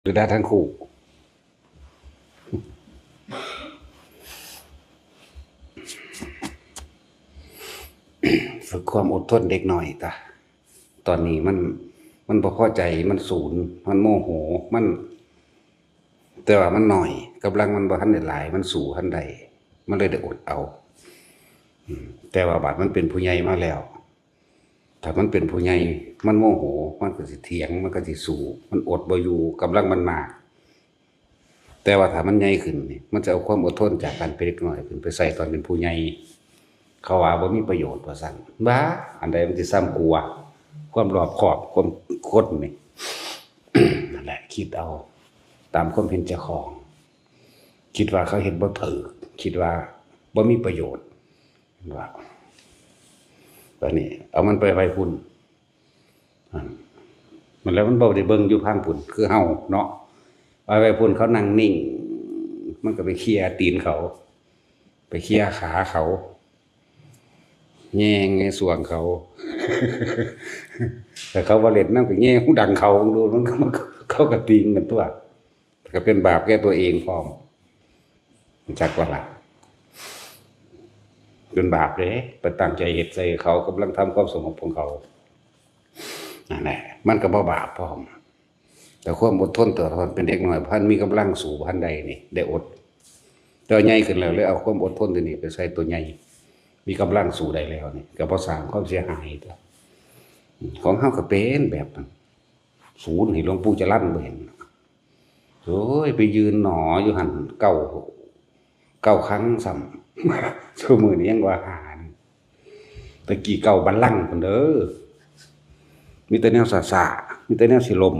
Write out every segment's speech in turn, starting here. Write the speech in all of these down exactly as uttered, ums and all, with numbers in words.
หรือได้ทั้งคู่ ฝึกความอดทนเด็กน้อยตา ตอนนี้มัน มันบ่พอใจ มันสูน มันโมโห มัน แต่ว่ามันน้อย กำลังมันบ่ทันได้หลาย มันสู้ทันได้ มันเลยได้อดเอา อืม แต่ว่าบาดมันเป็นผู้ใหญ่มาแล้ว ถ้ามันเป็นผู้ใหญ่ มันโมโห มันก็สิเถียง มันก็สิสู้ มันอดบ่อยู่ กำลังมันมาก แต่ว่าถ้ามันใหญ่ขึ้นนี่ มันจะเอาความอดทนจากการเป็นเด็กน้อยขึ้นไปใส่ตอนเป็นผู้ใหญ่ เขาว่าบ่มีประโยชน์ว่าซั่น บ้า อันใดมันสิซ้ำกว่า ความรอบคอบ ความคนนี่ นั่นแหละ คิดเอา ตามความเห็นเจ้าของ คิดว่าเขาเฮ็ดบ่ถูก คิดว่าบ่มีประโยชน์ ว่า บัดนี้ เอามันไปไว้พุ้น อัน มันแล้วมันบ่ได้เบิ่งอยู่พังพุ้น คือเฮาเนาะ ไปไว้พุ้นเขานั่งนิ่ง มันก็ไปเคลียร์ตีนเขา ไปเคลียร์ขาเขา แย่งไงส่วงเขา แต่เขาบ่เล่นนำก็แย่งหูดังเขา ดูมันก็ มันก็ เขาก็ติงกันตั๊ว ก็เป็นบาปแก่ตัวเองพร้อม จักว่าล่ะ เป็นบาปเด้ ไปตั้งใจเฮ็ดใส่เขา กำลังทำความสงบของเขา นั่นแหละ มันก็บ่บาปพร้อม แต่ความอดทนต่อตอนเป็นเด็กน้อย พันมีกำลังสู้พันใดนี่ ได้อด แต่ใหญ่ขึ้นแล้วเลยเอาความอดทนตัวนี้ไปใส่ตัวใหญ่ มีกำลังสู้ได้แล้วนี่ ก็บ่สร้างความเสียหายตั๊ว ของเฮาก็เป็นแบบนั้น ศูนย์ให้หลวงปู่จรัญบ่เห็น โอ้ย ไปยืนหนออยู่หั่นเก้า เก้าครั้งซ้ำ ซุมื้อนี้ยังว่าห้านี่ ตะกี้เก้าบัลลังก์พุ้นเด้อ มีแต่แนวซ่าๆ มีแต่แนวสิล้ม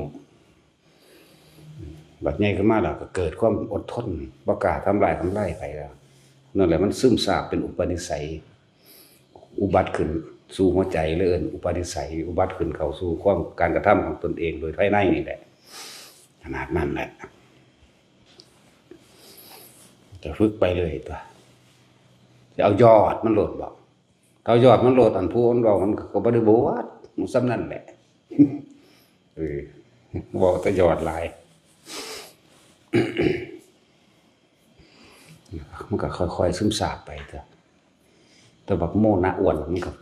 บัดใหญ่ขึ้นมาแล้วก็เกิดความอดทน บ่กล้าทำร้ายทำลายไผแล้ว นั่นแหละมันซึมซาบเป็นอุปนิสัย อุบัติขึ้นสู่หัวใจ เลยเอิ้นอุปนิสัย อุบัติขึ้นเข้าสู่ความ การกระทำของตนเองโดยภายในนี่แหละ ขนาดนั้นแหละ จะฝึกไปเลยตั๊ว จะเอายอดมันโลดบ่ เอายอดมันโลด อันผู้มันเว้ามันก็บ่ได้บวช มันส่ำนั่นแหละ เออ เว้าแต่ยอดหลาย มันก็ค่อยๆ ซึมซาบไปตั๊ว แต่บักโมนะอ้วนมันก็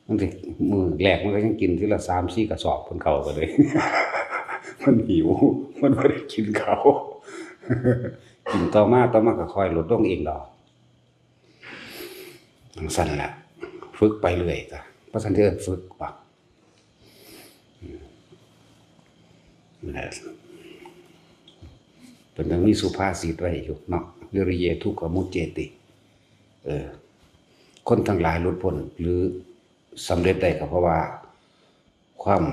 มันสิ มื้อแรกมันก็ยังกินทีละสามสี่กระสอบพุ้น เข้าก็เลย มันหิว มันบ่ได้กินข้าว กินต่อมา ต่อมาก็ค่อยลดลงเองดอก จั่งซั้นล่ะ ฝึกไปเรื่อยตั๊ว บ่ซั้นสิเอิ้นฝึกบ่ อืม นั่นแหละ เพิ่นจั่งมีสุภาษิตไว้อยู่เนาะ วิริเย ทุกขมุจเจติ เออ คนทั้งหลายหลุดพ้นหรือสำเร็จได้ก็เพราะว่าความ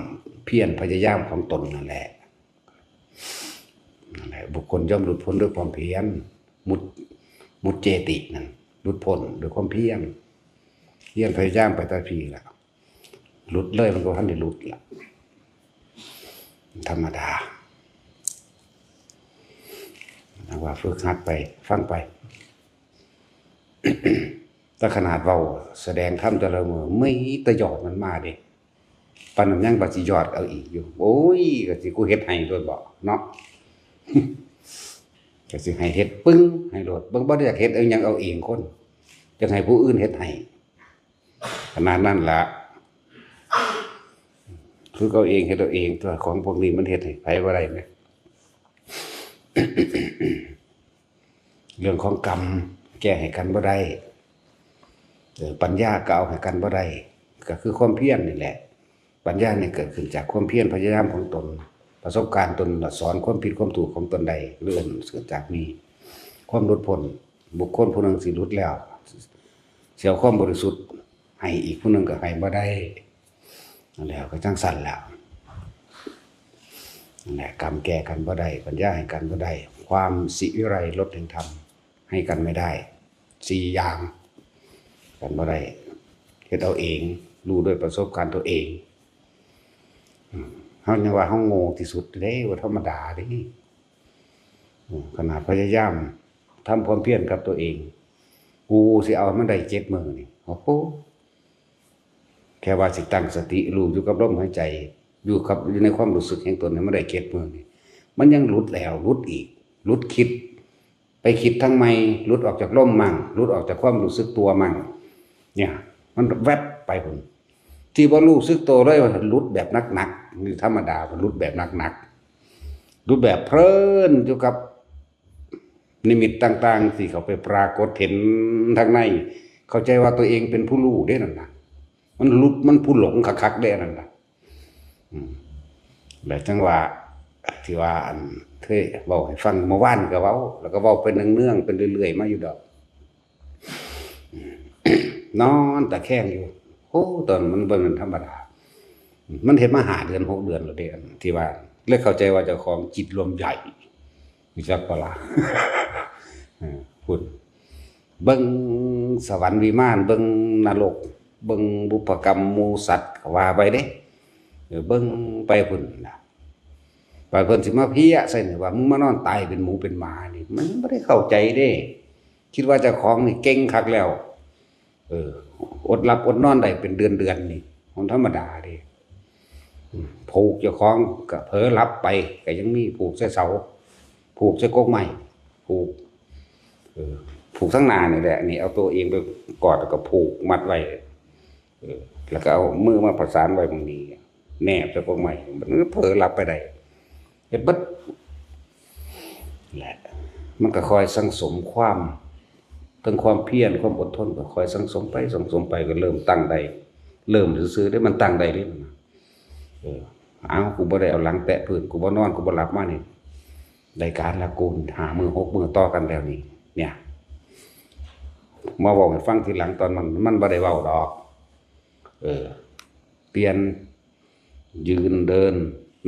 เพียรพยายามของตนนั่นแหละ นั่นแหละ บุคคลย่อมหลุดพ้นด้วยความเพียร มุจ มุจเจตินั่น หลุดพ้นด้วยความเพียร เพียรพยายามไปแต่พี้ล่ะ หลุดเลยมันก็บ่ทันได้หลุดล่ะ ธรรมดา นักว่าฝึกหัดไป ฟังไป แต่ขนาดเว้าแสดงธรรมแต่ละมื้อ มีแต่ยอดมันมาเด้ ปานนั้นยังว่าสิยอดเอาอีกอยู่ โอ้ย ก็สิกูเฮ็ดให้โลดบ่เนาะ ก็สิให้เฮ็ดปึ้งให้โลด บ่ บ่ได้อยากเฮ็ดเอาหยังเอาเองคน อยากให้ผู้อื่นเฮ็ดให้ ขนาดนั้นล่ะ ฝึกเอาเองเฮ็ดเอาเองตั๊ว ของพวกนี้มันเฮ็ดให้ไผบ่ได้แหม เรื่องของกรรมแก้ให้กันบ่ได้ เออ ปัญญาก็เอาให้กันบ่ได้ ก็คือความเพียรนี่แหละ ปัญญานี่เกิดขึ้นจากความเพียรพยายามของตน ประสบการณ์ตนละสอนความผิดความถูกของตนได้ เรื่องเกิดจากนี้ ความหลุดพ้น บุคคลผู้หนึ่งสิหลุดแล้ว สิเอาความบริสุทธิ์ให้อีกผู้หนึ่งก็ให้บ่ได้ นั่นแหละ ก็จั่งซั้นแหละ นั่นแหละ กรรมแก้กันบ่ได้ ปัญญาให้กันบ่ได้ ความสิวิไล รสแห่งธรรมให้กันไม่ได้ สี่อย่าง กันบ่ได้ เฮ็ดเอาเอง รู้ด้วยประสบการณ์ตัวเอง อืม เฮายังว่าเฮาโง่ที่สุดเด้ บ่ธรรมดาเด้ อืม ขนาดพยายามทำความเพียรกับตัวเอง กูสิเอาให้มันได้เจ็ดมื้อนี่ โอ้โห แค่ว่าสิตั้งสติรู้อยู่กับลมหายใจ อยู่กับ อยู่ในความรู้สึกแห่งตนให้มันได้เจ็ดมื้อนี่ มันยังหลุดแล้วหลุดอีก หลุดคิด ไปคิดทางใหม่ หลุดออกจากลมมั่ง หลุดออกจากความรู้สึกตัวมั่ง เนี่ย มันแวบไปพุ่น ที่บ่รู้สึกตัวเลยว่าหลุดแบบหนักๆ นี่ธรรมดา มันหลุดแบบหนักๆ หลุดแบบเพลินอยู่กับนิมิตต่างๆ ที่เขาไปปรากฏเห็นทางใน เข้าใจว่าตัวเองเป็นผู้รู้เด้นั่นนะ มันหลุด มันผู้หลงคักๆ เด้นั่นนะ อืม และจังหวะที่ว่าอันเคยเว้าให้ฟังเมื่อวานก็เว้า แล้วก็เว้าเป็นเนืองๆ เป็นเรื่อยๆ มาอยู่ดอก อืม นอนตะแคงอยู่ โอ้ ตอนมันบ่แม่นธรรมดา มันเฮ็ดมาห้าเดือน หกเดือนแล้วเด้ อันที่ว่า เลยเข้าใจว่าเจ้าของจิตรวมใหญ่ รู้จักปะล่ะ เออ พุ่น เบิ่งสวรรค์วิมาน เบิ่งนรก เบิ่งบุพกรรมหมู่สัตว์ ก็ว่าไปเด้ เออ เบิ่งไปพุ่นน่ะ บางคนสิมาเพี้ยใส่นี่ว่า มึงมานอนตายเป็นหมูเป็นหมานี่ มันบ่ได้เข้าใจเด้ คิดว่าเจ้าของนี่เก่งคักแล้ว เออ อดหลับอดนอนได้เป็นเดือนๆ นี่ มันธรรมดาเด้ อืม ผูกเจ้าของก็เผลอหลับไป ก็ยังมีผูกใส่เสา ผูกใส่กกไม้ ผูก เออ ผูกทั้งหน้านี่แหละ นี่เอาตัวเองไปกอดแล้วก็ผูกมัดไว้ เออ แล้วก็เอามือมาประสานไว้หม่องนี้ แนบใส่กกไม้ มันเผลอหลับไปได้ เฮ็ดเบิด แหละ มันก็ค่อยสั่งสมความ ทั้งความเพียร ความอดทน ก็ค่อยสั่งสมไป สั่งสมไป ก็เริ่มตั้งได้ เริ่มซื่อๆ เด้ มันตั้งได้เด้ เออ เอ้า กูบ่ได้เอาหลังแตะพื้น กูบ่นอน กูบ่หลับมานี่ ได้การละ กูห้ามื้อ หกมื้อต่อกันแล้วนี่ เนี่ย มาเว้าให้ฟังทีหลัง ตอนมัน มันบ่ได้เว้าดอก เออ เปลี่ยน ยืน เดิน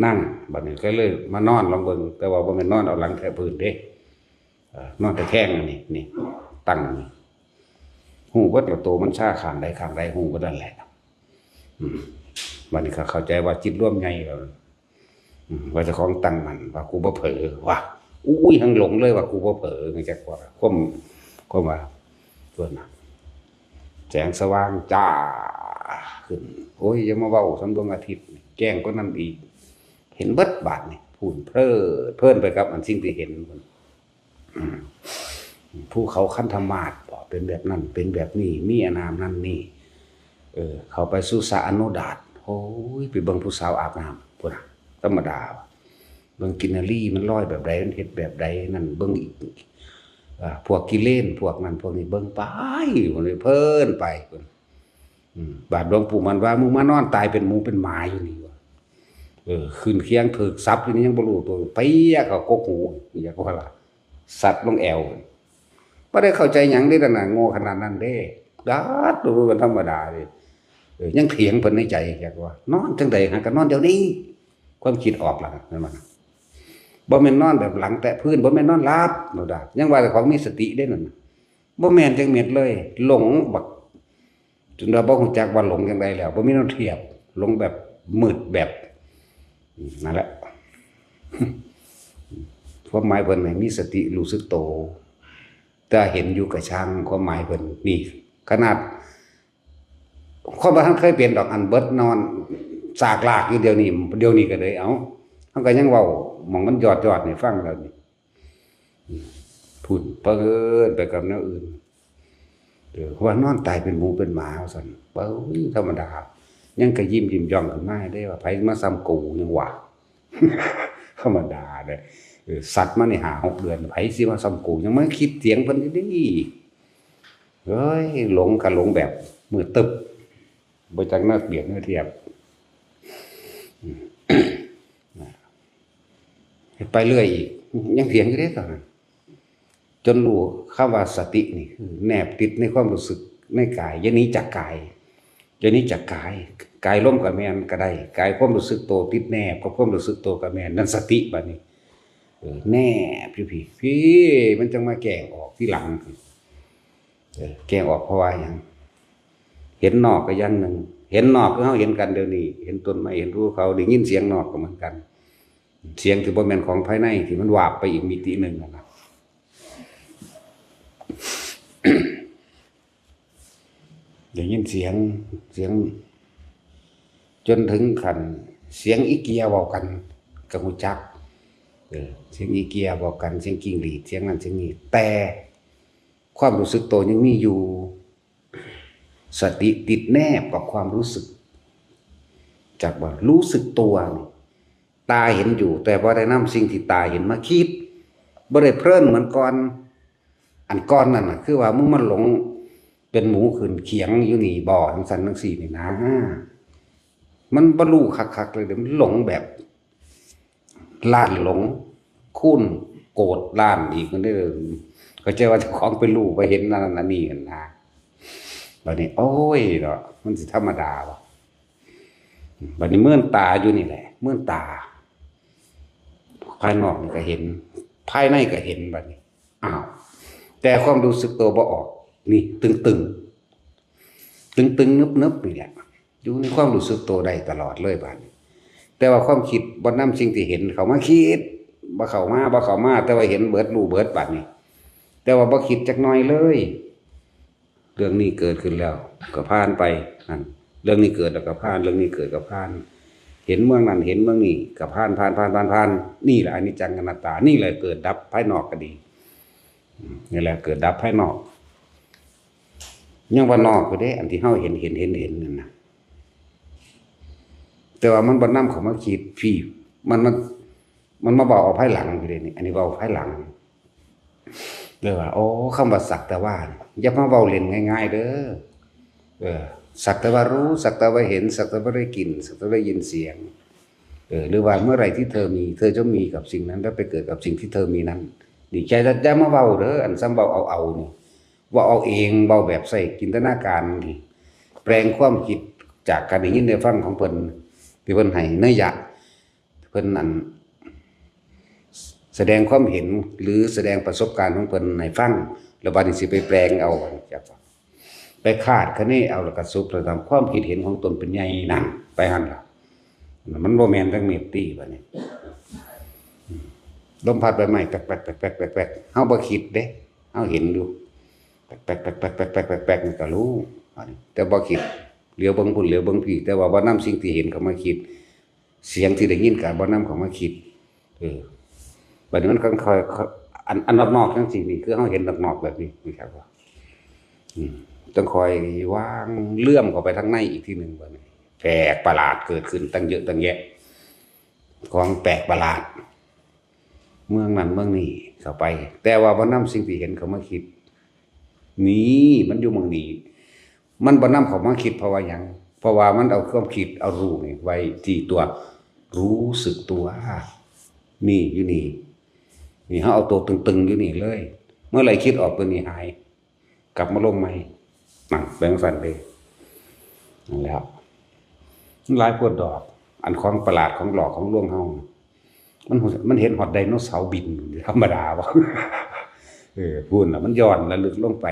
นั่ง บัดนี้ก็เลยมานอนลองเบิ่ง แต่ว่าบ่แม่นนอนเอาหลังแตะพื้นเด้ เอ่อ นอนตะแคงอันนี้ นี่ ตั้งนี่ ฮู้เบิดละ โตมันชาข้างใดข้างใด ฮู้เบิดนั่นแหละ อืม บัดนี้ก็เข้าใจว่าจิตรวมใหญ่แล้ว อืม ว่าเจ้าของตั้งมั่น ว่ากูบ่เผลอ ว่า อุ้ย หังหลงเลยว่ากูบ่เผลอ จักว่า ความ ความว่า ส่วนน่ะ แสงสว่างจ้าขึ้น โอ้ย อย่ามาเว้าสำดวงอาทิตย์ แจ้งกว่านั้นอีก เห็นเบิดบาดนี่ พูนเพลิดเพลินไปกับอันสิ่งที่เห็น อืม ภูเขาคันธมาศบ่ เป็นแบบนั้น เป็นแบบนี้ มีอานามนั่นนี่ เออ เข้าไปสู่สระอโนดาต โอ้ย ไปเบิ่งผู้สาวอาบน้ำ พุ้นน่ะ ธรรมดา เบิ่งกินนารีมันลอยแบบใด มันเฮ็ดแบบใดนั่น เบิ่งอีก อ่า พวกกิเลน พวกนั้นพวกนี้ เบิ่งไป พุ้น เพลินไป พุ้น อืม บาดหลวงปู่มันว่า มึงมานอนตายเป็นหมูเป็นหมาอยู่นี่วะ เออ ขึ้นเคียงถืกสับอยู่นี่ยังบ่รู้ตัว เปียกเขากกหู อยากว่าล่ะ สัตว์ลงแอว บ่ได้เข้าใจหยังเด้ นั่นน่ะ โง่ขนาดนั้นเด้ ดาดรู้กันธรรมดาเด้ เออ ยังเถียงเพิ่นในใจ อยากว่า นอนจังใด๋ หากะนอนเดี๋ยวนี้ ความคิดออกแล้วนั่นมัน บ่แม่นนอนแบบหลังแตะพื้น บ่แม่นนอนหลับ โนดา ยังว่าแต่ของมีสติเด้นั่นน่ะ บ่แม่นจังเม็ดเลย หลงบัก จนว่าบ่ฮู้จักว่าหลงจังใด๋แล้ว บ่มีแนวเทียบ หลงแบบมืดแบบ นั่นแหละ ความหมายเพิ่นให้มีสติรู้สึกโต แต่เห็นอยู่กะช่าง ความหมายเพิ่นนี่ ขนาดคนบ่ทันเคยเป็นดอก อันเบิดนอนสากลากอยู่เดี๋ยวนี้ เดี๋ยวนี้ก็เลย เอ้า เฮาก็ยังเว้าหม่องมันยอดๆ ให้ฟังแล้วนี่ พุ้น เผอิญไปกับแนวอื่น เออ ว่านอนตายเป็นหมูเป็นหมาว่าซั่น เอ้ย ธรรมดา ยังกะยิ้มยิ้มย่องขึ้นมาเด้ว่า ไผมาส่ำกู ยังว่า ธรรมดาเด้ เออ สัตว์มานี่ห้าหกเดือน ไผสิมาส่ำกู ยังมาคิดเถียงเพิ่นอยู่เด้ เอ้ย หลงกะหลงแบบมืดตึ๊บ บ่จักแนวเปรียบแนวเทียบ อืม ไปเรื่อยอีก ยังเถียงอยู่เด้ตอนนั้น จนรู้คำว่าสตินี่คือแนบติดในความรู้สึกในกาย อย่าหนีจากกาย อย่าหนีจากกาย กายลมก็แม่นก็ได้ กายความรู้สึกโตติดแนบกับความรู้สึกโตก็แม่น นั่นสติบัดนี้ เออ แนบอยู่พี้ พี้ มันจังมาแกล้งออกทีหลัง เออ แกล้งออกเพราะว่าหยัง เห็นนอกก็อย่างหนึ่ง เห็นนอกคือเฮาเห็นกันเดี๋ยวนี้ เห็นต้นไม้ เห็นภูเขา ได้ยินเสียงนอกก็เหมือนกัน เสียงที่บ่แม่นของภายใน ที่มันวาบไปอีกมิติหนึ่งนั่นน่ะ ได้ยินเสียง เสียง จนถึงขั้นเสียงอีเกียเว้ากันก็ฮู้จัก เออ เสียงอีเกียบอกกัน เสียงจิ้งหรีด เสียงนั่นเสียงนี้ แต่ความรู้สึกตัวยังมีอยู่ สติติดแนบกับความรู้สึก จากว่ารู้สึกตัวนี่ ตาเห็นอยู่ แต่บ่ได้นำสิ่งที่ตาเห็นมาคิด บ่ได้เพลินเหมือนก่อน อันก่อนนั่นน่ะ คือว่ามึงมาหลงเป็นหมูขึ้นเขียงอยู่นี่บ่ จังซั่นจังซี่นี่นะ มันบ่รู้คักๆเลยเด้ มันหลงแบบ ล้านหลง คูณโกรธล้านอีกนั่นเด้อ เข้าใจว่าเจ้าของไปรู้ไปเห็นนั่นนั่นนี่หั่นนะ บัดนี้ โอ้ยเนาะ มันสิธรรมดาบ่ บัดนี้เมินตาอยู่นี่แหละ เมินตา ภายนอกนี่ก็เห็น ภายในก็เห็นบัดนี้ อ้าว แต่ความรู้สึกตัวบ่ออก นี่ ตึงๆ ตึงๆ นึบๆ นี่แหละ อยู่ในความรู้สึกตัวได้ตลอดเลยบัดนี้ แต่ว่าความคิดบ่นำสิ่งที่เห็นเข้ามาคิด บ่เข้ามา บ่เข้ามา แต่ว่าเห็นเบิด รู้เบิดบัดนี้ แต่ว่าบ่คิดจักหน่อยเลย เรื่องนี้เกิดขึ้นแล้วก็ผ่านไป นั่น เรื่องนี้เกิดแล้วก็ผ่าน เรื่องนี้เกิดก็ผ่าน เห็นเมืองนั้น เห็นเมืองนี้ก็ผ่าน ผ่าน ผ่าน ผ่าน ผ่าน นี่แหละอนิจจังอนัตตา นี่แหละเกิดดับภายนอกก็ดี อืม นี่แหละเกิดดับภายนอก ยังว่านอกอยู่เด้ อันที่เฮาเห็น เห็น เห็น เห็นนั่นน่ะ แต่ว่ามันบ่นำเข้ามาคิด พี่ มัน มัน มันมาเว้าเอาภายหลังอยู่เด้นี่ อันนี้เว้าภายหลัง เลยว่า โอ้ คำว่าสักแต่ว่านี่ อย่ามาเว้าเล่นง่ายๆ เด้อ เออ สักแต่ว่ารู้ สักแต่ว่าเห็น สักแต่ว่าได้กลิ่น สักแต่ว่าได้ยินเสียง เออ หรือว่าเมื่อไหร่ที่เธอมี เธอจะมีกับสิ่งนั้น แล้วไปเกิดกับสิ่งที่เธอมีนั้น นี่ อย่า อย่ามาเว้าเด้อ อันซ้ำเว้าเอาๆ นี่ เว้าเอาเอง เว้าแบบใช้จินตนาการ แปลงความคิดจากการได้ยินได้ฟังของเพิ่น ที่เพิ่นให้นัยยะ เพิ่นอัน แสดงความเห็นหรือแสดงประสบการณ์ของเพิ่นให้ฟัง แล้วบัดนี้สิไปแปลงเอา จาก ไปคาดคะเนเอา แล้วก็สรุปแล้วตามความคิดเห็นของตนเป็นใหญ่นั่น ไปหั่นล่ะ มันบ่แม่นจักเม็ดติบัดนี้ อืม ลมพัดใบไม้แป๊กๆๆๆๆ เฮาบ่คิดเด้ เฮาเห็นอยู่ แป๊กๆๆๆๆๆ นี่ก็รู้ อันนี้ แต่บ่คิด เหลียวเบิ่งพุ้น เหลียวเบิ่งพี้ แต่ว่าบ่นำสิ่งที่เห็นเข้ามาคิด เสียงที่ได้ยินก็บ่นำเข้ามาคิด เออ บัดนี้มันค่อยๆ อัน อันนอกๆ จังซี่นี่ คือเฮาเห็นนอกๆ แบบนี้ นี่ครับว่า อืม ต้องค่อยวางเลื่อมเข้าไปทางในอีกทีหนึ่งบัดนี้ แปลกประหลาดเกิดขึ้นตั้งเยอะตั้งแยะ ของแปลกประหลาด เมืองนั้นเมืองนี้เข้าไป แต่ว่าบ่นำสิ่งที่เห็นเข้ามาคิด นี่ มันอยู่หม่องนี้ มันบ่นำเข้ามาคิด เพราะว่าหยัง เพราะว่ามันเอาความคิด เอารู้นี่ไว้ที่ตัวรู้สึกตัว นี่อยู่นี่ นี่เฮาเอาตัวตึงๆ อยู่นี่เลย เมื่อไหร่คิดออกตัวนี้หาย กลับมาลงใหม่ นั่น เป็นจั่งซั้นเด้ นั่นแหละ มันหลายโพดดอก อันของประหลาดของหลอกของลวงเฮา มัน มันเห็นฮอดไดโนเสาร์บิน ธรรมดาบ่ เออ พู้นล่ะ มันย้อนระลึกลงไป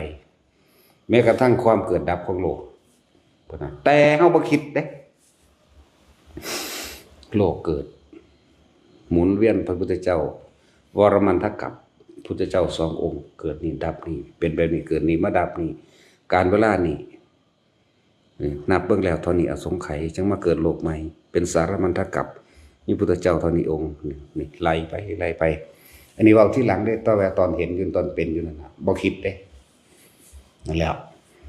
แม้กระทั่งความเกิดดับของโลก พุ้นน่ะ แต่เฮาบ่คิดเด้ โลกเกิด หมุนเวียน พระพุทธเจ้า วรมัณฑกัป พุทธเจ้าสององค์ เกิดนี่ดับนี่ เป็นแบบนี้ เกิดนี่มาดับนี่ กาลเวลานี่ นี่ นับเบิ่งแล้วเท่านี้อสงไขย จังมาเกิดโลกใหม่ เป็นสารมัณฑกัป มีพุทธเจ้าเท่านี้องค์ นี่ นี่ ไล่ไป ไล่ไป อันนี้เว้าทีหลังเด้ แต่ว่าตอนเห็นอยู่ ตอนเป็นอยู่นั่นน่ะ บ่คิดเด้ นั่นแหละ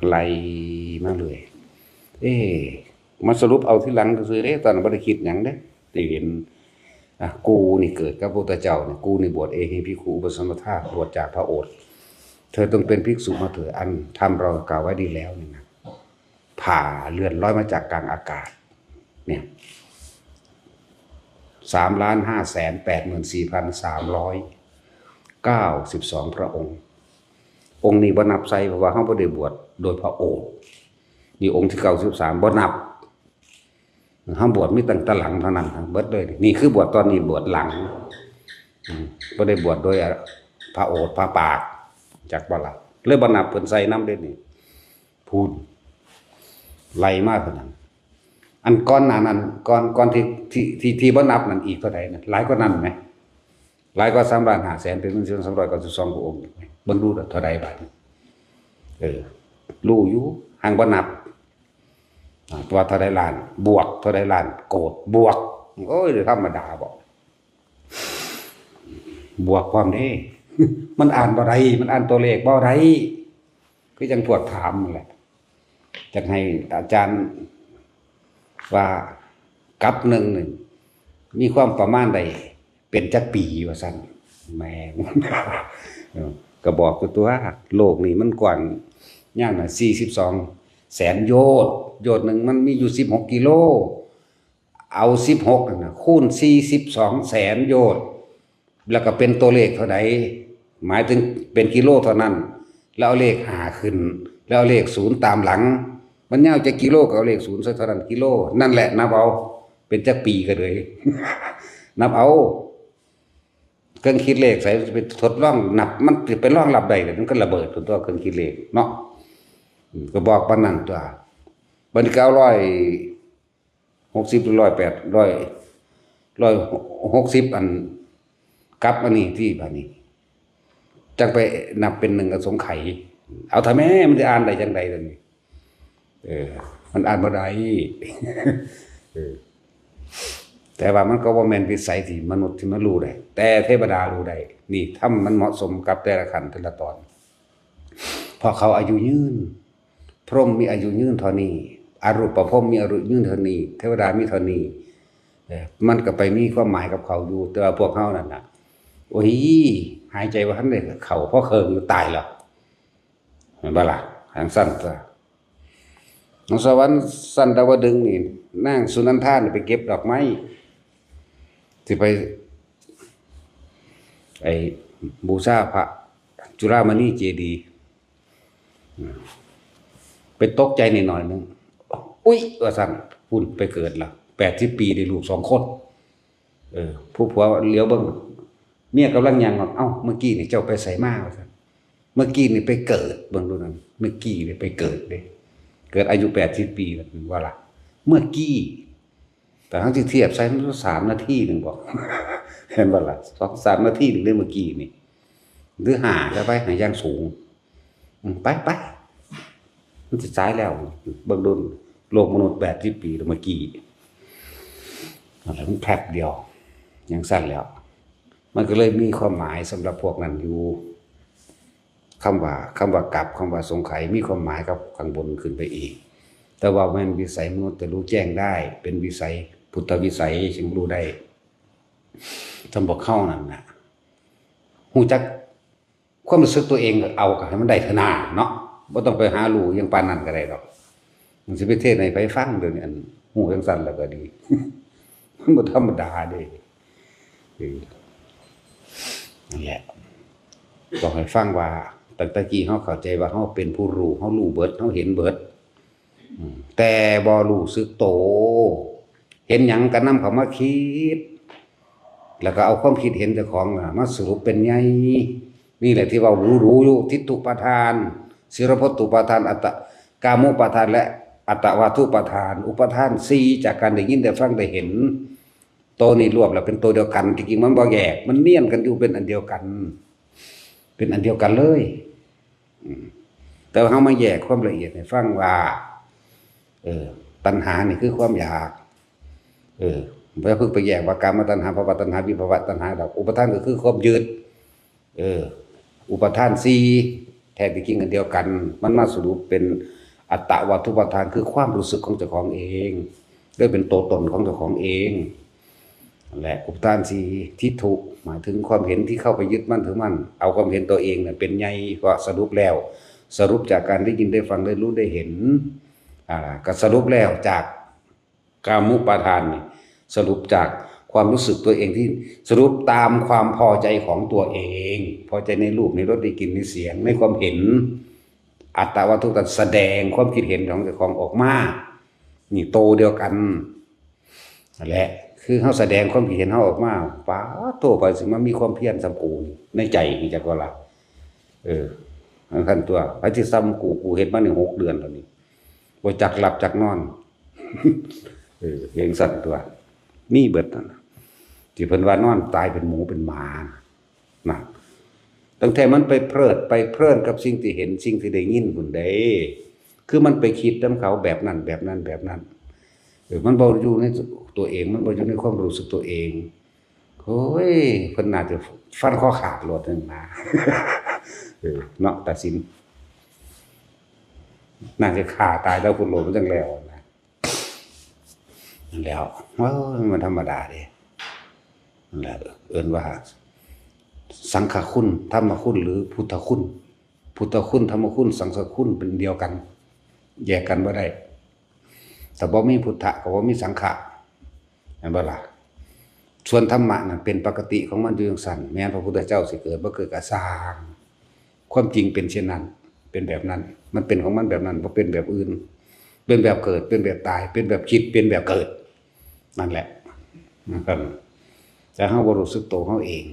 ไล่มาเลย เอ๊ะ มาสรุปเอาทีหลังซื่อๆเด้ ตอนนั้นบ่ได้คิดหยังเด้ ได้เห็น อ่ะ กูนี่เกิดกับพระพุทธเจ้าเนี่ย กูนี่บวชเอหิภิกขุอุปสมบทา บวชจากพระโอษฐ์ เธอต้องเป็นภิกษุมาเถิด อันธรรมเรากล่าวไว้ดีแล้วนี่นะ ผ่าเลื่อนลอยมาจากกลางอากาศ เนี่ย สามล้านห้าแสนแปดหมื่นสี่พันสามร้อยเก้าสิบสองพระองค์ องค์นี้บ่นับใส่ เพราะว่าเฮาบ่ได้บวชโดยพระโอษฐ์ นี่องค์ที่เก้าสิบสามบ่นับ เฮาบวชมีตั้งแต่หลังเท่านั้น เบิดเลย นี่คือบวชตอนนี้บวชหลัง อืม บ่ได้บวชโดยพระโอษฐ์พระปาก จักบ่ล่ะ เลยบ่นับเพิ่นใส่นำเด้นี่ พู้น ไล่มาเท่านั้น อันก่อนหน้านั้น ก่อน ก่อนที่ ที่ ที่ ที่บ่นับนั่นอีกเท่าใดนะ หลายกว่านั้นไหม หลายกว่าสามล้านห้าแสน เป็นเงินสามร้อยเก้าสิบสองพระองค์ เบิ่งดูเท่าใดบาดนี้ เออ รู้อยู่ หังบ่นับ อ่า ว่าเท่าใดล้าน บวกเท่าใดล้าน โกดบวก โอ้ย ธรรมดาบ่ บวกความเด้ มันอ่านบ่ได้ มันอ่านตัวเลขบ่ได้ คือจั่งพวกถามนั่นแหละ จั่งให้อาจารย์ว่า กับหนึ่งหนึ่ง มีความประมาณใด เป็นจักปีว่าซั่น แม่น เออ ก็บอกอยู่ตัว โลกนี่มันกว้าง ยาวน่ะ สี่สิบสองแสนโยชน์ โยชน์หนึ่งมันมีอยู่ สิบหก กิโล เอา สิบหก นั่นน่ะ คูณ สี่สิบสองแสนโยชน์ แล้วก็เป็นตัวเลขเท่าใด หมายถึงเป็นกิโลเท่านั้น แล้วเอาเลขห้าขึ้น แล้วเอาเลขศูนย์ตามหลัง มันยาวจักกิโลก็เอาเลขศูนย์ใส่เท่านั้นกิโล นั่นแหละนับเอา เป็นจักปีก็เลย นับเอา เครื่องคิดเลขใส่ไปทดลองนับ มันสิไปรองรับได้เหรอ มันก็ระเบิดตัวเครื่องคิดเลขเนาะ อืม ก็บอกปานนั้นตัว บัดนี้ก็เอาร้อยหกสิบ หรือร้อยแปด ร้อย ร้อยหกสิบ อัน กับอันนี้ที่บัดนี้ จั่งไปนับเป็นหนึ่งอสงไขย เอาเถาะแม่ มันสิอ่านได้จั่งใด๋ล่ะนี่ เออ มันอ่านบ่ได้ เออ แต่ว่ามันก็บ่แม่นวิสัยที่มนุษย์ที่มารู้ได้ แต่เทวดารู้ได้ นี่ธรรมมันเหมาะสมกับแต่ละขั้นแต่ละตอน เพราะเขาอายุยืน พรหมมีอายุยืนเท่านี้ อรูปพรหมมีอายุยืนเท่านี้ เทวดามีเท่านี้ เออ มันก็ไปมีความหมายกับเขาอยู่ แต่ว่าพวกเฮานั่นน่ะ โอ้ย หายใจบ่ทันได้เข้า พอเคิ่งอยู่ตายแล้ว แม่นบ่ล่ะ จั่งซั่นตั๊ว ของสวรรค์ชั้นดาวดึงส์นี่ นางสุนันทานี่ไปเก็บดอกไม้ สิไป ไอ้ บูชาพระจุฬามณีเจดีย์ ไปตกใจนิดหน่อยหนึ่ง อุ๊ย ว่าซั่น พุ้นไปเกิดละ แปดสิบปีได้ลูกสองคน เออ ผู้ผัวเหลียวเบิ่ง เมียกำลังย่างออก เอ้า เมื่อกี้นี่เจ้าไปไสมา ว่าซั่น เมื่อกี้นี่ไปเกิด เบิ่งดูนั่น เมื่อกี้นี่ไปเกิดเด้ เกิดอายุแปดสิบปีแล้ว ว่าล่ะ เมื่อกี้ แต่ทั้งที่เทียบใส่มันสามนาทีหนึ่งบอก เห็นบ่ล่ะ สองสามนาทีหนึ่งได้เมื่อกี้นี่ หรือห้าก็ไป ให้อย่างสูง อืม ไปไป มันสิสายแล้ว เบิ่งดู โลกมนุษย์แปดสิบปีแล้วเมื่อกี้ อะไรมันแป๊บเดียว จั่งซั่นแล้ว มันก็เลยมีความหมายสำหรับพวกนั้นอยู่ คำว่า คำว่ากับ คำว่าอสงไขย มีความหมายกับข้างบนขึ้นไปอีก แต่ว่าแม่นวิสัยมนุษย์จะรู้แจ้งได้ เป็นวิสัย พุทธวิสัยจึงรู้ได้ สำหรับเฮานั่นน่ะ ฮู้จักความรู้สึกตัวเอง เอาก็ให้มันได้เถาะนาเนาะ บ่ต้องไปหารู้หยังปานนั้นก็ได้ดอก มันสิไปเทศน์ให้ไผฟัง เดี๋ยวนี้ อันฮู้จั่งซั่นแล้วก็ดี มันบ่ธรรมดาเด้ เออ นั่นแหละ บอกให้ฟังว่า ตั้งแต่กี้เฮาเข้าใจว่าเฮาเป็นผู้รู้ เฮารู้เบิด เฮาเห็นเบิด อืม แต่บ่รู้สึกโต เห็นหยังก็นำเข้ามาคิด แล้วก็เอาความคิดเห็นเจ้าของน่ะมาสรุปเป็นใย นี่แหละที่ว่ารู้รู้อยู่ ทิฏฐุปาทาน สีลพัตตุปาทาน อัตตะ กามุปาทาน และอัตตวาทุปาทาน อุปาทานสี่ จากการได้ยินได้ฟังได้เห็น โตนี่รวมแล้วเป็นโตเดียวกัน จริงๆมันบ่แยก มันเนียนกันอยู่ เป็นอันเดียวกัน เป็นอันเดียวกันเลย อืม แต่ว่าเฮามาแยกความละเอียดให้ฟังว่า เออ ตัณหานี่คือความอยาก เออ บ่เพิ่งไปแยกว่ากามตัณหา ภวตัณหา วิภวตัณหาดอก อุปาทานก็คือความยึด เออ อุปาทานสี่ แท้ที่จริงอันเดียวกัน มันมาสรุปเป็นอัตตวาทุปาทาน คือความรู้สึกของเจ้าของเอง หรือเป็นตัวตนของเจ้าของเอง และอุปาทานสี่ ทิฏฐุ หมายถึงความเห็นที่เข้าไปยึดมั่นถือมั่น เอาความเห็นตัวเองเนี่ยเป็นใย ว่าสรุปแล้ว สรุปจากการได้ยินได้ฟังได้รู้ได้เห็น อ่า ก็สรุปแล้วจากกามุปาทานนี่ สรุปจากความรู้สึกตัวเองที่สรุปตามความพอใจของตัวเอง พอใจในรูป ในรส ในกลิ่น ในเสียง ในความเห็น อัตตวาทุปาทาน แสดงความคิดเห็นของเจ้าของออกมา นี่โตเดียวกัน นั่นแหละ คือเฮาแสดงความคิดเห็นเฮาออกมา ป๊าดโธ่ ไผสิมามีความเพียรส่ำกูนี่ ในใจนี่จักว่าล่ะ เออ จั่งซั่นตั๊ว ไผสิส่ำกู กูเฮ็ดมานี่หกเดือนแล้วนี่ บ่จักหลับจักนอน เออ จั่งซั่นตั๊ว มีเบิดนั่นน่ะ ที่เพิ่นว่านอนตายเป็นหมูเป็นหมา นั่น ตั้งแต่มันไปเพลิดไปเพลินกับสิ่งที่เห็น สิ่งที่ได้ยินพุ้นเด้ คือมันไปคิดนำเขาแบบนั้น แบบนั้น แบบนั้น เออ มันบ่อยู่ในตัวเอง มันบ่อยู่ในความรู้สึกตัวเอง โอ้ย เพิ่นน่าจะฟันคอขาดโลดนึงนะ เออ เนาะ ตัดสิน น่าจะฆ่าตายแล้วคุณโลดมันจังแล้วนะ นั่นแหล้ว เออ มันธรรมดาเด้ นั่นแหละ เอิ้นว่า สังฆคุณ ธรรมคุณ หรือพุทธคุณ พุทธคุณ ธรรมคุณ สังฆคุณ เป็นเดียวกัน แยกกันบ่ได้ ถ้าบ่มีพุทธะก็บ่มีสังฆะ แม่นบ่ล่ะ ส่วนธรรมะนั่นเป็นปกติของมันอยู่จั่งซั้น แม้นพระพุทธเจ้าสิเกิดบ่เกิดก็ซ่าง ความจริงเป็นเช่นนั้น เป็นแบบนั้น มันเป็นของมันแบบนั้น บ่เป็นแบบอื่น เป็นแบบเกิด เป็นแบบตาย เป็นแบบคิด เป็นแบบเกิด นั่นแหละ มันก็ แต่เฮาบ่รู้สึกตัวเฮาเอง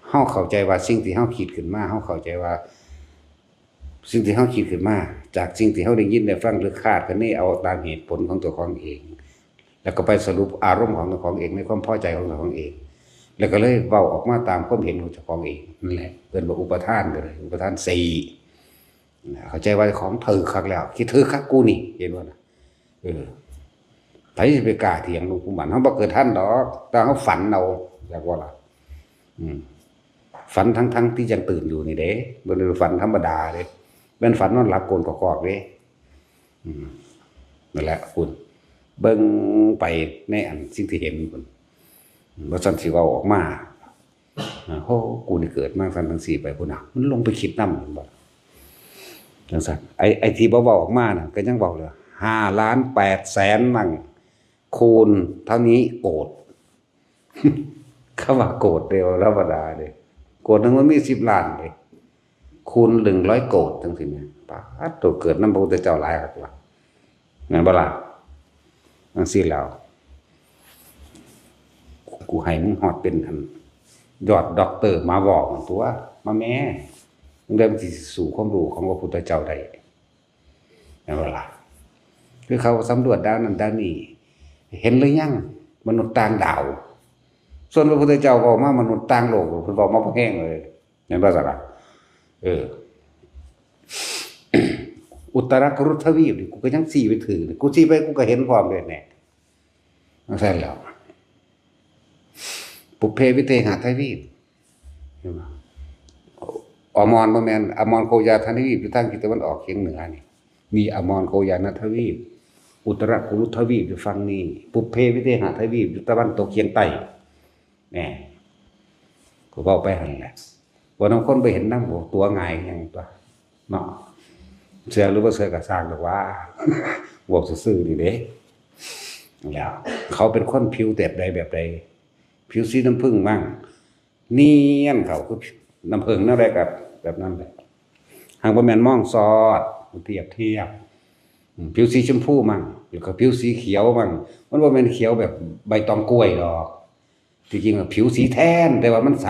เฮาเข้าใจว่าสิ่งที่เฮาคิดขึ้นมา เฮาเข้าใจว่า สิ่งที่เฮาคิดขึ้นมา จากสิ่งที่เฮาได้ยินได้ฟัง หรือคาดคะเนเอาตามเหตุผลของตัวของเอง แล้วก็ไปสรุปอารมณ์ของตัวของเอง ในความพอใจของตัวของเอง แล้วก็เลยเว้าออกมาตามความเห็นของเจ้าของเอง นั่นแหละ เอิ้นว่าอุปาทานก็ได้ อุปาทานสี่ เข้าใจว่าของถืกคักแล้ว คิดถืกคักกูนี่ เห็นบ่ล่ะ เออ ไผสิไปกล้าเถียงหลวงปู่หมัน เฮาบ่เกิดทันดอก แต่เฮาฝันเอา อยากว่าล่ะ อืม ฝันทั้งๆที่ยังตื่นอยู่นี่เด้ บ่ได้ฝันธรรมดาเด้ แม่นฝันนอนหลับโกนกอกๆเด้ อืม นั่นแหละคุณ เบิ่งไปในอันสิ่งที่เห็นคุณ บ่ซั้นสิเว้าออกมา อ่า โห กูนี่เกิดมาซั่นจั่งซี้ไปพุ้นน่ะ มันลงไปคิดนำ เห็นบ่ จั่งซั้น ไอ้ ไอ้ที่บ่เว้าออกมาน่ะ ก็ยังเว้าเลย ห้าล้านแปดแสน นั่ง คูณเท่านี้โกรธ คำว่าโกรธเด้ บ่ธรรมดาเด้ โกรธหนึ่งมันมีสิบล้านเด้ คูณหนึ่งร้อยโกรธจั่งซี้แหม ป๊าด ตัวเกิดนำพระพุทธเจ้าหลายคักว่ะ แม่นบ่ล่ะ จั่งซี้แล้ว กูให้มึงฮอดเป็นอัน ยอดด็อกเตอร์มาบอกมันตัว มาแม่ มึงได้มันสิสู้ความรู้ของพระพุทธเจ้าได้ แม่นบ่ล่ะ คือเขาสำรวจด้านนั้นด้านนี้ เห็นหรือยัง มนุษย์ต่างดาว ส่วนพระพุทธเจ้าเว้ามามนุษย์ต่างโลก เพิ่นเว้ามาบ่แฮงเลย แม่นบ่ล่ะ เออ อุตรกุรุทวีปนี่ กูก็ยังซี้ไปถืก กูซี้ไป กูก็เห็นพร้อมเลยแหน่ จั่งซั้นแหล้ว ปุพเพวิเทหทวีป เห็นบ่ อมรบ่แม่น อมรโคยาทวีป อยู่ทางทิศตะวันออกเฉียงเหนือนี่ มีอมรโคยาทวีป อุตรกุรุทวีปอยู่ฝั่งนี้ ปุพเพวิเทหทวีปอยู่ตะวันตกเฉียงใต้ แหน่ ก็เว้าไปหั่นแหละ บ่นำคนไปเห็นนำ โอ้ ตั๋วหงายหยังตั๊ว เนาะ เชื่อหรือบ่เชื่อก็ซ่างดอกว่า เว้าซื่อๆนี่เด้ แล้ว เขาเป็นคนผิวแบบใดแบบใด ผิวสีน้ำผึ้งมั่ง เนียนเขาคือน้ำผึ้งนั่นแหละครับ แบบนั้นแหละ หากบ่แม่นมองซอด เปรียบเทียบ อืม ผิวสีชมพูมั่ง แล้วก็ผิวสีเขียวมั่ง มันบ่แม่นเขียวแบบใบตองกล้วยดอก ที่จริงอะผิวสีแทน แต่ว่ามันใส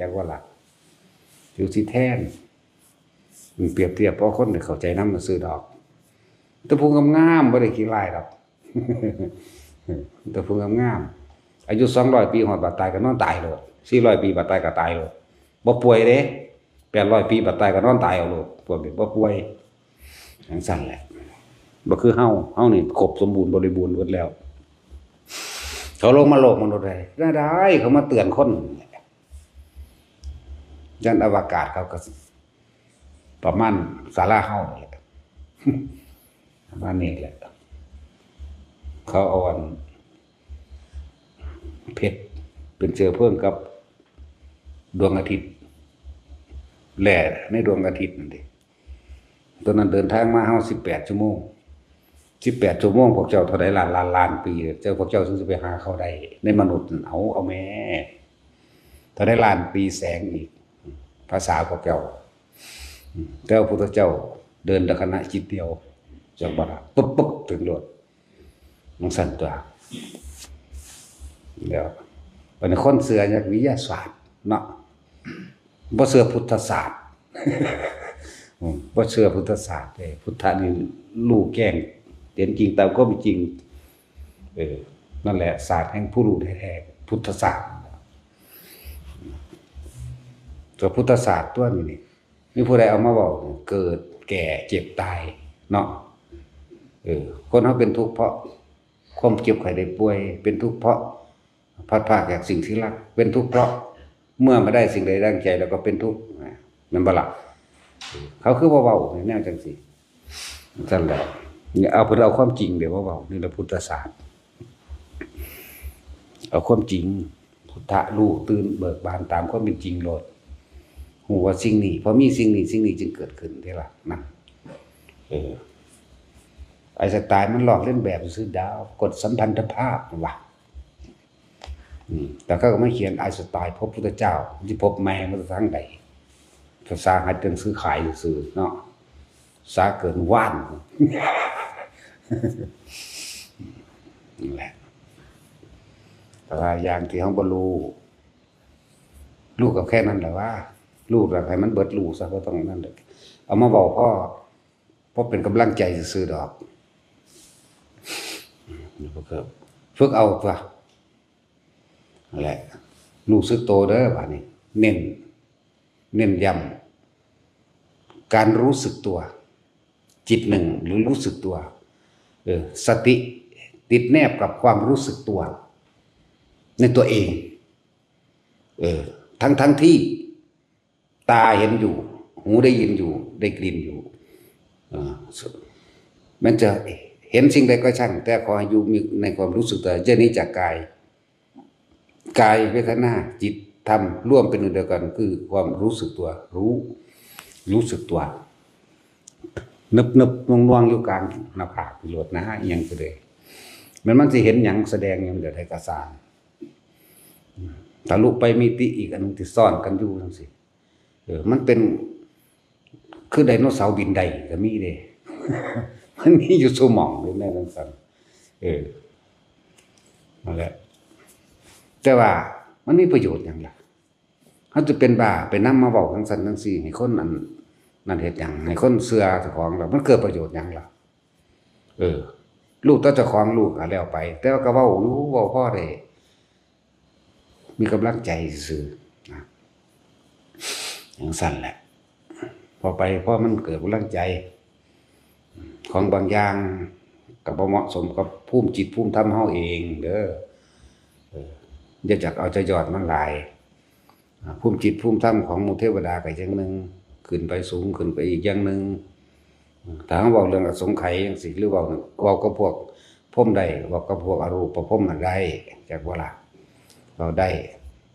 จักว่าล่ะ ผิวสีแทน มันเปรียบเทียบ เพราะคนเข้าใจนำซื่อดอก แต่ผู้งามๆ บ่ได้ขี้ร้ายดอก แต่ผู้งามๆ อายุสองร้อยปี ฮอดบาดตายก็นอนตายโลด สี่ร้อยปี บาดตายก็ตายโลด บ่ป่วยเด้ แปดร้อยปี บาดตายก็นอนตายเอาโลด พวกนี้บ่ป่วย จั่งซั้นแหละ บ่คือเฮา เฮานี่ครบสมบูรณ์บริบูรณ์เบิดแล้ว เขาลงมาโลกมนุษย์ได้ ได้ เขามาเตือนคน ยานอวกาศเขาก็ประมาณศาลาเฮานี่แหละ ประมาณนี้แหละ เขาเอาอันเพชรเป็นเชื้อเพลิงกับดวงอาทิตย์ แร่ในดวงอาทิตย์นั่นเด้ ตอนนั้นเดินทางมาเฮาสิบแปดชั่วโมง สิบแปดชั่วโมง พวกเจ้าเท่าใดล้านล้านล้านปี เจ้าพวกเจ้าถึงสิไปหาเขาได้ ในมนุษย์นั่น เอา เอาแม่ เท่าใดล้านปีแสงอีก ภาษาพวกเจ้า แต่ว่าพุทธเจ้าเดินลักษณะจิตเดียว จังบ่ล่ะ ปุ๊บปุ๊บ ถึงโลด จั่งซั้นตั๊ว เดี๋ยว บัดนี้คนเชื่อนักวิทยาศาสตร์เนาะ บ่เชื่อพุทธศาสตร์ อืม บ่เชื่อพุทธศาสตร์เด้ พุทธะนี่รู้แจ้ง เห็นจริงตามความเป็นจริง เออ นั่นแหละศาสตร์แห่งผู้รู้แท้ๆ พุทธศาสตร์ ตัวพุทธศาสตร์ตั๊วนี้นี่ มีผู้ใดเอามาเว้า เกิด แก่ เจ็บ ตาย เนาะ เออ คนเฮาเป็นทุกข์เพราะความเจ็บไข้ได้ป่วย เป็นทุกข์เพราะ พลัดพรากจากสิ่งที่รัก เป็นทุกข์เพราะเมื่อไม่ได้สิ่งใดดังใจแล้วก็เป็นทุกข์ นะ แม่นบ่ล่ะ เขาคือบ่เว้าแนวจังซี่ ซั่นแหละ เอา เพิ่นเอาความจริงเด้มาเว้า นี่แหละพุทธศาสตร์ เอาความจริง พุทธะรู้ตื่นเบิกบานตามความเป็นจริงโลด ฮู้ว่าสิ่งนี้ เพราะมีสิ่งนี้ สิ่งนี้จึงเกิดขึ้นเด้ล่ะ นั่น เออ ไอน์สไตน์มันลอกเลียนแบบซื่อดาว กฎสัมพันธภาพนั่นว่ะ อืม แต่เขาก็มาเขียนไอน์สไตน์พบพุทธเจ้า สิพบแม่มาจากทางใด ภาษาหัดหนังสือขายซื่อๆ เนาะ สาเกินว่าน นั่นแหละ แต่ว่าอย่างที่เฮาบ่รู้ รู้ก็แค่นั้นแหละว่า รู้แล้วให้มันเบิดรู้ซะ บ่ต้องนั่นดอก เอามาเว้าพอ พอเป็นกำลังใจซื่อๆ ดอก ฝึกเอาตัว นั่นแหละ รู้สึกโตเด้อ บาดนี้ เน้น เน้นย้ำ การรู้สึกตัว จิตหนึ่งหรือรู้สึกตัว เออ สติติดแนบกับความรู้สึกตัว ในตัวเอง เออ ทั้งๆ ที่ตาเห็นอยู่ หูได้ยินอยู่ ได้กลิ่นอยู่ เออ มันจะเห็นสิ่งใดก็ช่าง แต่ขอให้อยู่มีในความรู้สึกตัว อย่าหนีจากกาย กายเวทนาจิตธรรมรวมเป็นหนึ่งเดียวกัน คือความรู้สึกตัว รู้ รู้สึกตัว นึบๆ หน่วงๆ อยู่กลางหน้าผากโลดนะ อิหยังก็ได้ มัน มันสิเห็นหยังแสดงหยังเดี๋ยวใดก็ซ่าง ทะลุไปมิติอีกอันหนึ่งที่ซ่อนกันอยู่จังซี่ เออ มันเป็น คือไดโนเสาร์บินได้ก็มีเด้ มันมีอยู่ซุหม่องเลยแม่นจังซั่น เออ นั่นแหละ แต่ว่ามันมีประโยชน์หยังล่ะ เฮาจะเป็นบ้าไปนำมาเว้าจังซั่นจังซี่ ให้คนอัน นั่นเฮ็ดหยัง ให้คนเชื่อเจ้าของแล้ว มันเกิดประโยชน์หยังล่ะ เออ รู้แต่เจ้าของรู้ก็แล้วไป แต่ว่าก็เว้าอยู่ เว้าพอได้ มีกำลังใจซื่อๆ นะ จังซั่นแหละ พอไป พอมันเกิดกำลังใจ ของบางอย่างก็บ่เหมาะสมกับภูมิจิตภูมิธรรมเฮาเองเด้อ เออ อย่าจักเอาใจยอดมันหลาย อ่า ภูมิจิตภูมิธรรมของหมู่เทวดาก็อย่างหนึ่ง ขึ้นไปสูงขึ้นไปอีกอย่างหนึ่ง ถ้าเฮาเว้าเรื่องอสงไขยจังซี่ หรือเว้า เว้ากับพวกพรหมได้ เว้ากับพวกอรูปพรหมน่ะได้ จักบ่ล่ะ เว้าได้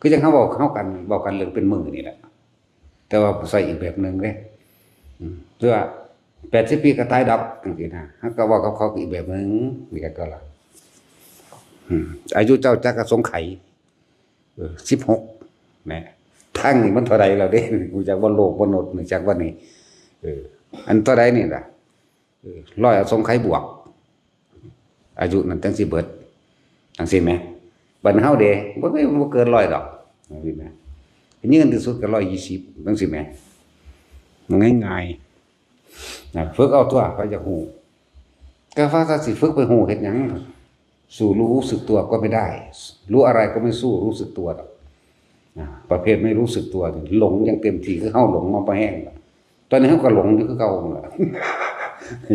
คือจั่งเฮาเว้า เฮากัน เว้ากันเรื่องเป็นมื้อนี่แหละ แต่ว่าใส่อีกแบบหนึ่งเด้ อืม คือว่า แปดสิบปีก็ตายดับจังซี่นะ เฮาก็เว้ากับเขาอีกแบบหนึ่ง เรียกก็ล่ะ อืม อายุเจ้าจักอสงไขย เออ สิบหก นะ ทางนี้มันเท่าใดแล้วเด้ รู้จักว่าโลกมนุษย์ รู้จักว่านี่ เออ อันเท่าใดนี่ล่ะ เออ ร้อยอสงไขยบวก อายุนั่นจังสิเบิด จังซี่แหม บัดเฮาเด้ บ่เคย บ่เกินร้อยดอก จังซี่แหม ยืนที่สุดก็ร้อยยี่สิบ จังซี่แหม มันง่ายๆ นะ ฝึกเอาตัว เขาอยากฮู้ ก็ว่าถ้าสิฝึกไปฮู้เฮ็ดหยัง สู้รู้สึกตัวก็ไม่ได้ รู้อะไรก็ไม่สู้รู้สึกตัวหรอก นะ ประเภทไม่รู้สึกตัวนี่หลงอย่างเต็มที่ คือเฮาหลงมาบ่แฮงแล้ว ตอนนี้เฮาก็หลงอยู่คือเก่านั่นล่ะ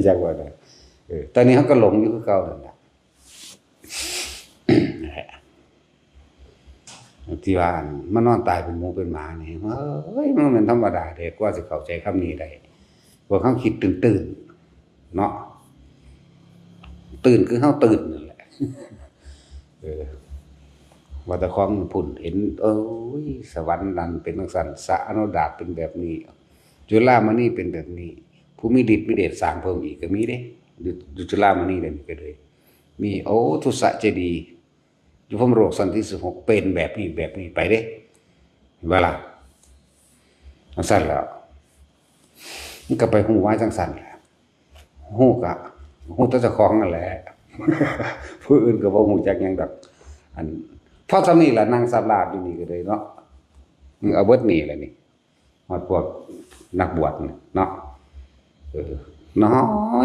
จักว่าได๋ เออ ตอนนี้เฮาก็หลงอยู่คือเก่านั่นล่ะ ที่ว่าอันมานอนตายเป็นหมูเป็นหมานี่ เฮ้ย มันเป็นธรรมดาเด้ กว่าสิเข้าใจคำนี้ได้ พวกเฮาคิดตื่นๆ เนาะ ตื่นคือเฮาตื่นนั่นแหละ เออ ว่าแต่ของพุ่นเห็น เอ้ย สวรรค์นั่นเป็นจังซั่น สระอโนดาตเป็นแบบนี้ จุฬามณีเป็นแบบนี้ ผู้มีฤทธิ์มีเดชสร้างเพิ่มอีกก็มีเด้ อยู่ อยู่จุฬามณีเดี๋ยวนี้ก็เลย มี โอ้ ทุสะเจดีย์ อยู่พรหมโลกชั้นที่สิบหก เป็นแบบนี้ แบบนี้ไปเด้ เห็นบ่ล่ะ จังซั่นแหล้ว มันก็ไปฮู้ว่าจังซั่นแหละ ฮู้กะ ฮู้แต่เจ้าของนั่นแหละ ผู้อื่นก็บ่ฮู้จักหยังดอก อัน พอส่ำนี้ล่ะ นั่งสาบลาบอยู่นี่ก็เลยเนาะ อืม เอาเบิดนี่แหละนี่ ฮอดพวกนักบวชนี่เนาะ เออ น้อ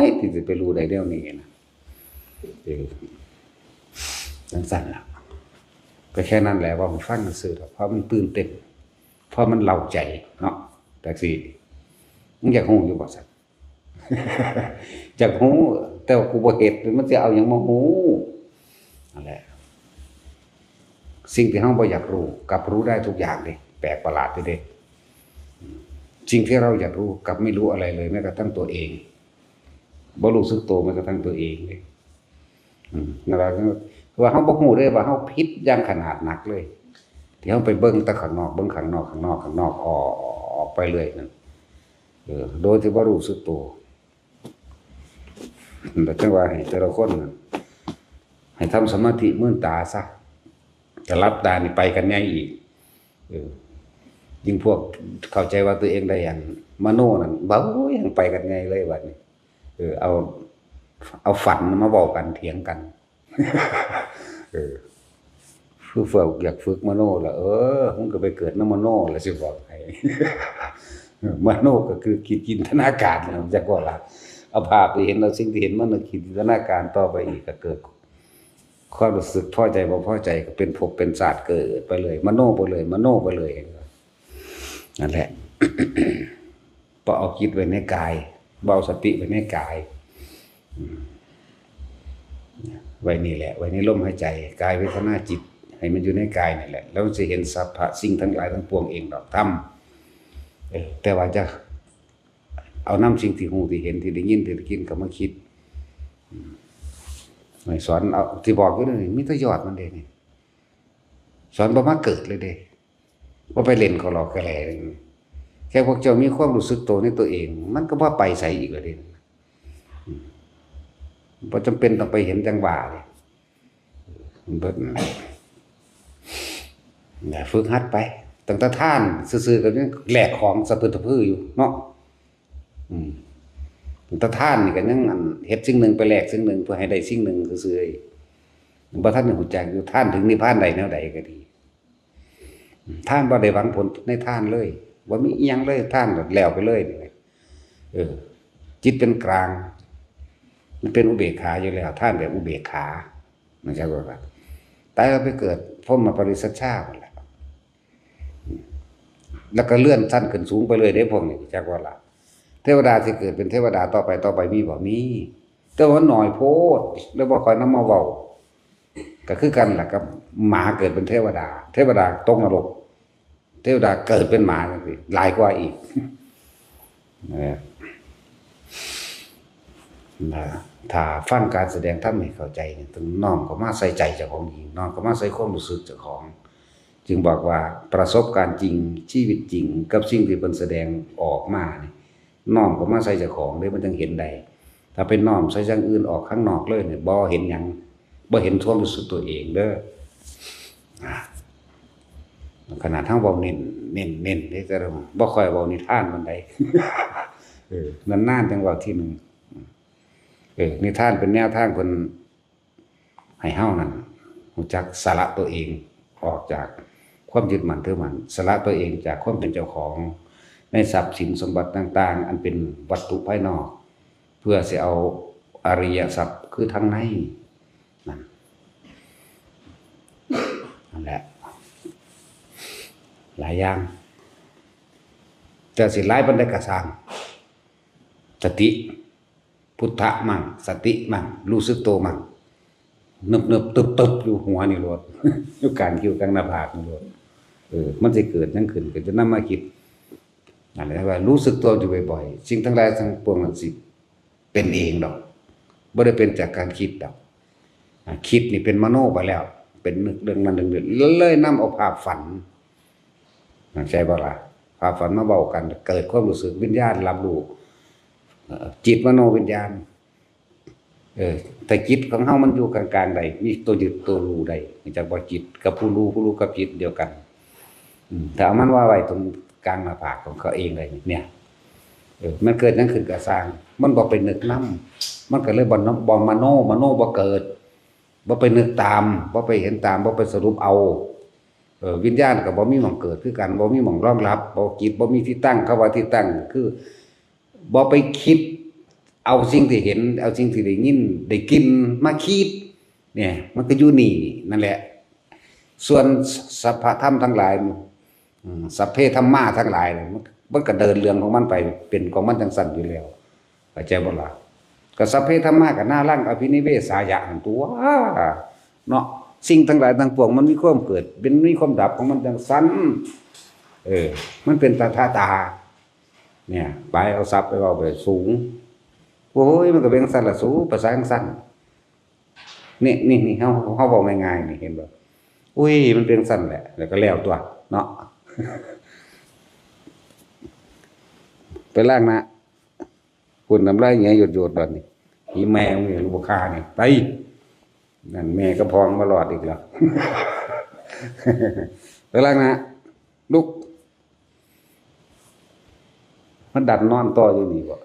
ยที่สิไปรู้ได้แนวนี้นะ เออ จังซั่นล่ะ ก็แค่นั้นแหละ เว้าให้ฟังซื่อๆดอก เพราะมันตื่นเต้น เพราะมันเร้าใจเนาะ จักซี่ มึงอยากฮู้อยู่บ่ซั่น อยากฮู้ แต่ว่ากูบ่เฮ็ด มันสิเอาหยังมาฮู้ นั่นแหละ สิ่งที่เราบ่อยากรู้กลับรู้ได้ทุกอย่างเลย แปลกประหลาดทีเดียว สิ่งที่เราอยากรู้กลับไม่รู้อะไรเลย แม้กระทั่งตัวเอง บ่รู้สึกตัวแม้กระทั่งตัวเองเลย อืม นั่นแหละ คือว่าเราบ่รู้เลยว่าเราผิดอย่างขนาดหนักเลย ที่เราไปเบิ่งแต่ข้างนอก เบิ่งข้างนอก ข้างนอก ข้างนอก ออก ออกไปเลยนั่น เออ โดยที่บ่รู้สึกตัว แต่จังว่าให้แต่ละคนน่ะ ให้ทำสมาธิมืนตาซะ จะหลับตานี่ไปกันใหญ่อีก เออ ยิ่งพวกเข้าใจว่าตัวเองได้อันมโนนั่น เบ้า ยังไปกันใหญ่เลยบัดนี้ เออ เอา เอาฝันมาเว้ากัน เถียงกัน เออ คือฝึก อยากฝึกมโนล่ะ เออ มึงก็ไปเกิดนำมโนล่ะ สิบอกให้ มโนก็คือคิดจินตนาการนะ จักว่าล่ะ เอาภาพที่เห็น เอาสิ่งที่เห็นมานึกคิดจินตนาการต่อไปอีก ก็เกิดความรู้สึกพอใจบ่พอใจ ก็เป็นภพเป็นชาติเกิดไปเลย มโนไปเลย มโนไปเลย นั่นแหละ บ่เอาจิตไว้ในกาย บ่เอาสติไว้ในกาย อืม ไว้นี่แหละ ไว้ในลมหายใจ กายเวทนาจิต ให้มันอยู่ในกายนี่แหละ แล้วมันสิเห็นสรรพสิ่งทั้งหลายทั้งปวงเองดอก ธรรม เออ แต่ว่าจะเอานำสิ่งที่รู้ที่เห็นที่ได้ยินที่ได้กินเข้ามาคิด อืม ให้สอนเอา ที่บอกอยู่นี่ มีแต่ยอดมันเด้นี่ สอนบ่มาเกิดเลยเด้ บ่ไปเล่นกะหลอกกะแหลเลย แค่พวกเจ้ามีความรู้สึกตัวในตัวเอง มันก็บ่ไปไสอีกแล้วเด้ อืม บ่จำเป็นต้องไปเห็นจังหวะเลย เบิดนั่นแหละ นะ ฝึกหัดไป ตั้งแต่ทานซื่อๆ ก็ยังแลกของสะพึดสะพืออยู่เนาะ อืม ตั้งแต่ทานนี่ก็ยังอันเฮ็ดสิ่งหนึ่งไปแลกสิ่งหนึ่งเพื่อให้ได้สิ่งหนึ่งซื่อๆ บ่ทันได้รู้จักอยู่ ทานถึงนิพพานได้แนวใดก็ดี ทานบ่ได้หวังผลในทานเลย บ่มีอิหยังเลย ทานแล้วไปเลยนี่ เออ จิตเป็นกลาง มันเป็นอุเบกขาอยู่แล้ว ทานแบบอุเบกขา มันจะว่า ตายแล้วไปเกิดพรหมปริสัชชาหมดแหละ แล้วก็เลื่อนชั้นขึ้นสูงไปเลยเด้พวกนี้ จักว่าล่ะ เทวดาสิเกิดเป็นเทวดาต่อไป ต่อไปมีบ่ มี แต่ว่าน้อยโพด แล้วบ่ค่อยนำมาเว้า ก็คือกันล่ะกับหมาเกิดเป็นเทวดา เทวดาตกนรก เทวดาเกิดเป็นหมาจังซี่ หลายกว่าอีก นะ นะ ถ้าฟังการแสดงธรรมให้เข้าใจนี่ ต้องน้อมเข้ามาใส่ใจเจ้าของจริง น้อมเข้ามาใส่ความรู้สึกเจ้าของ จึงบอกว่าประสบการณ์จริง ชีวิตจริง กับสิ่งที่เพิ่นแสดงออกมานี่ น้อมเข้ามาใส่เจ้าของเด้ มันจังเห็นได้ ถ้าไปน้อมใส่อย่างอื่นออกข้างนอกเลยนี่ บ่เห็นหยัง บ่เห็นความรู้สึกตัวเองเด้อ อ่า ขนาดทั้งเว้าเน้น เน้น เน้นเด้ แต่ว่าบ่ค่อยเว้านิทานปานใด เออ นานๆ จังเว้าทีหนึ่ง เออ นิทานเป็นแนวทางเพิ่นให้เฮานั่น รู้จักสละตัวเองออกจากความยึดมั่นถือมั่น สละตัวเองจากความเป็นเจ้าของในทรัพย์สินสมบัติต่างๆ อันเป็นวัตถุภายนอก เพื่อสิเอาอริยทรัพย์คือทางในนั่น นั่นแหละ หลายอย่าง แต่สิหลายปานใดก็ซ่าง สติ พุทธะมั่ง สติมั่ง รู้สึกตัวมั่ง นึบๆ ตึบๆ อยู่หัวนี่โลด อยู่กลางคิ้วกลางหน้าผากนี่โลด เออ มันสิเกิดหยังขึ้น ก็จะนำมาคิด นั่นแหละว่ารู้สึกตัวอยู่บ่อยๆ สิ่งทั้งหลายทั้งปวงมันสิเป็นเองดอก บ่ได้เป็นจากการคิดดอก อ่ะ คิดนี่เป็นมโนไปแล้ว เป็นนึกเรื่องนั้นเรื่องนี้ เลยนำเอาภาพฝัน เข้าใจบ่ล่ะ ภาพฝันมาเว้ากัน เกิดความรู้สึก วิญญาณรับรู้ เอ่อ จิตมโนวิญญาณ เออ แต่จิตของเฮามันอยู่กลางๆ ใด มีตัวยึดตัวรู้ใด จักว่าจิตกับผู้รู้ ผู้รู้กับจิตเดียวกัน อืม ถ้าเอามันว่าไว้ตรงกลางหน้าผากของเขาเองเลยเนี่ย เออ มันเกิดหยังขึ้นก็ซ่าง มันบ่ไปนึกนำ มันก็เลยบ่นำ บ่มโน มโนบ่เกิด บ่ไปนึกตาม บ่ไปเห็นตาม บ่ไปสรุปเอา เออ วิญญาณก็บ่มีหม่องเกิดคือกัน บ่มีหม่องรองรับ บ่ จิตบ่มีที่ตั้ง คำว่าที่ตั้งคือ บ่ไปคิด เอาสิ่งที่เห็น เอาสิ่งที่ได้ยิน ได้กลิ่นมาคิด เนี่ย มันก็อยู่นี่นั่นแหละ ส่วนสัพพะธรรมทั้งหลาย อืม สัพเพธัมมาทั้งหลายเนี่ย มัน มันก็เดินเรื่องของมันไป เป็นของมันจังซั่นอยู่แล้ว เข้าใจบ่ล่ะ ก็สัพเพธัมมาก็นารังอภินิเวสายะนั่นตัว เนาะ สิ่งทั้งหลายทั้งปวงมันมีความเกิด เป็นมีความดับของมันจั่งซั้น เออ มันเป็นตถาตา เนี่ย ไปเอาศัพท์ไปเว้าไปสูง โอ้ย มันก็เป็นจั่งซั้นล่ะสู ภาษาจั่งซั้น นี่ นี่ นี่ เฮา เฮาเว้าง่ายๆ นี่ เห็นบ่ อุ้ย มันเป็นจั่งซั้นแหละ แล้วก็แล้วตั๊ว เนาะ ไปล้างหน้า คุณน้ำลายเหงื่อหยดๆ บัดนี้ อีแม่มึงนี่ลูกบ่ฆ่านี่ ไป นั่นแม่กับพ่อมึงบ่รอดอีกแล้ว ไปล้างหน้า ลุก มันดันนอนต่ออยู่นี่บ่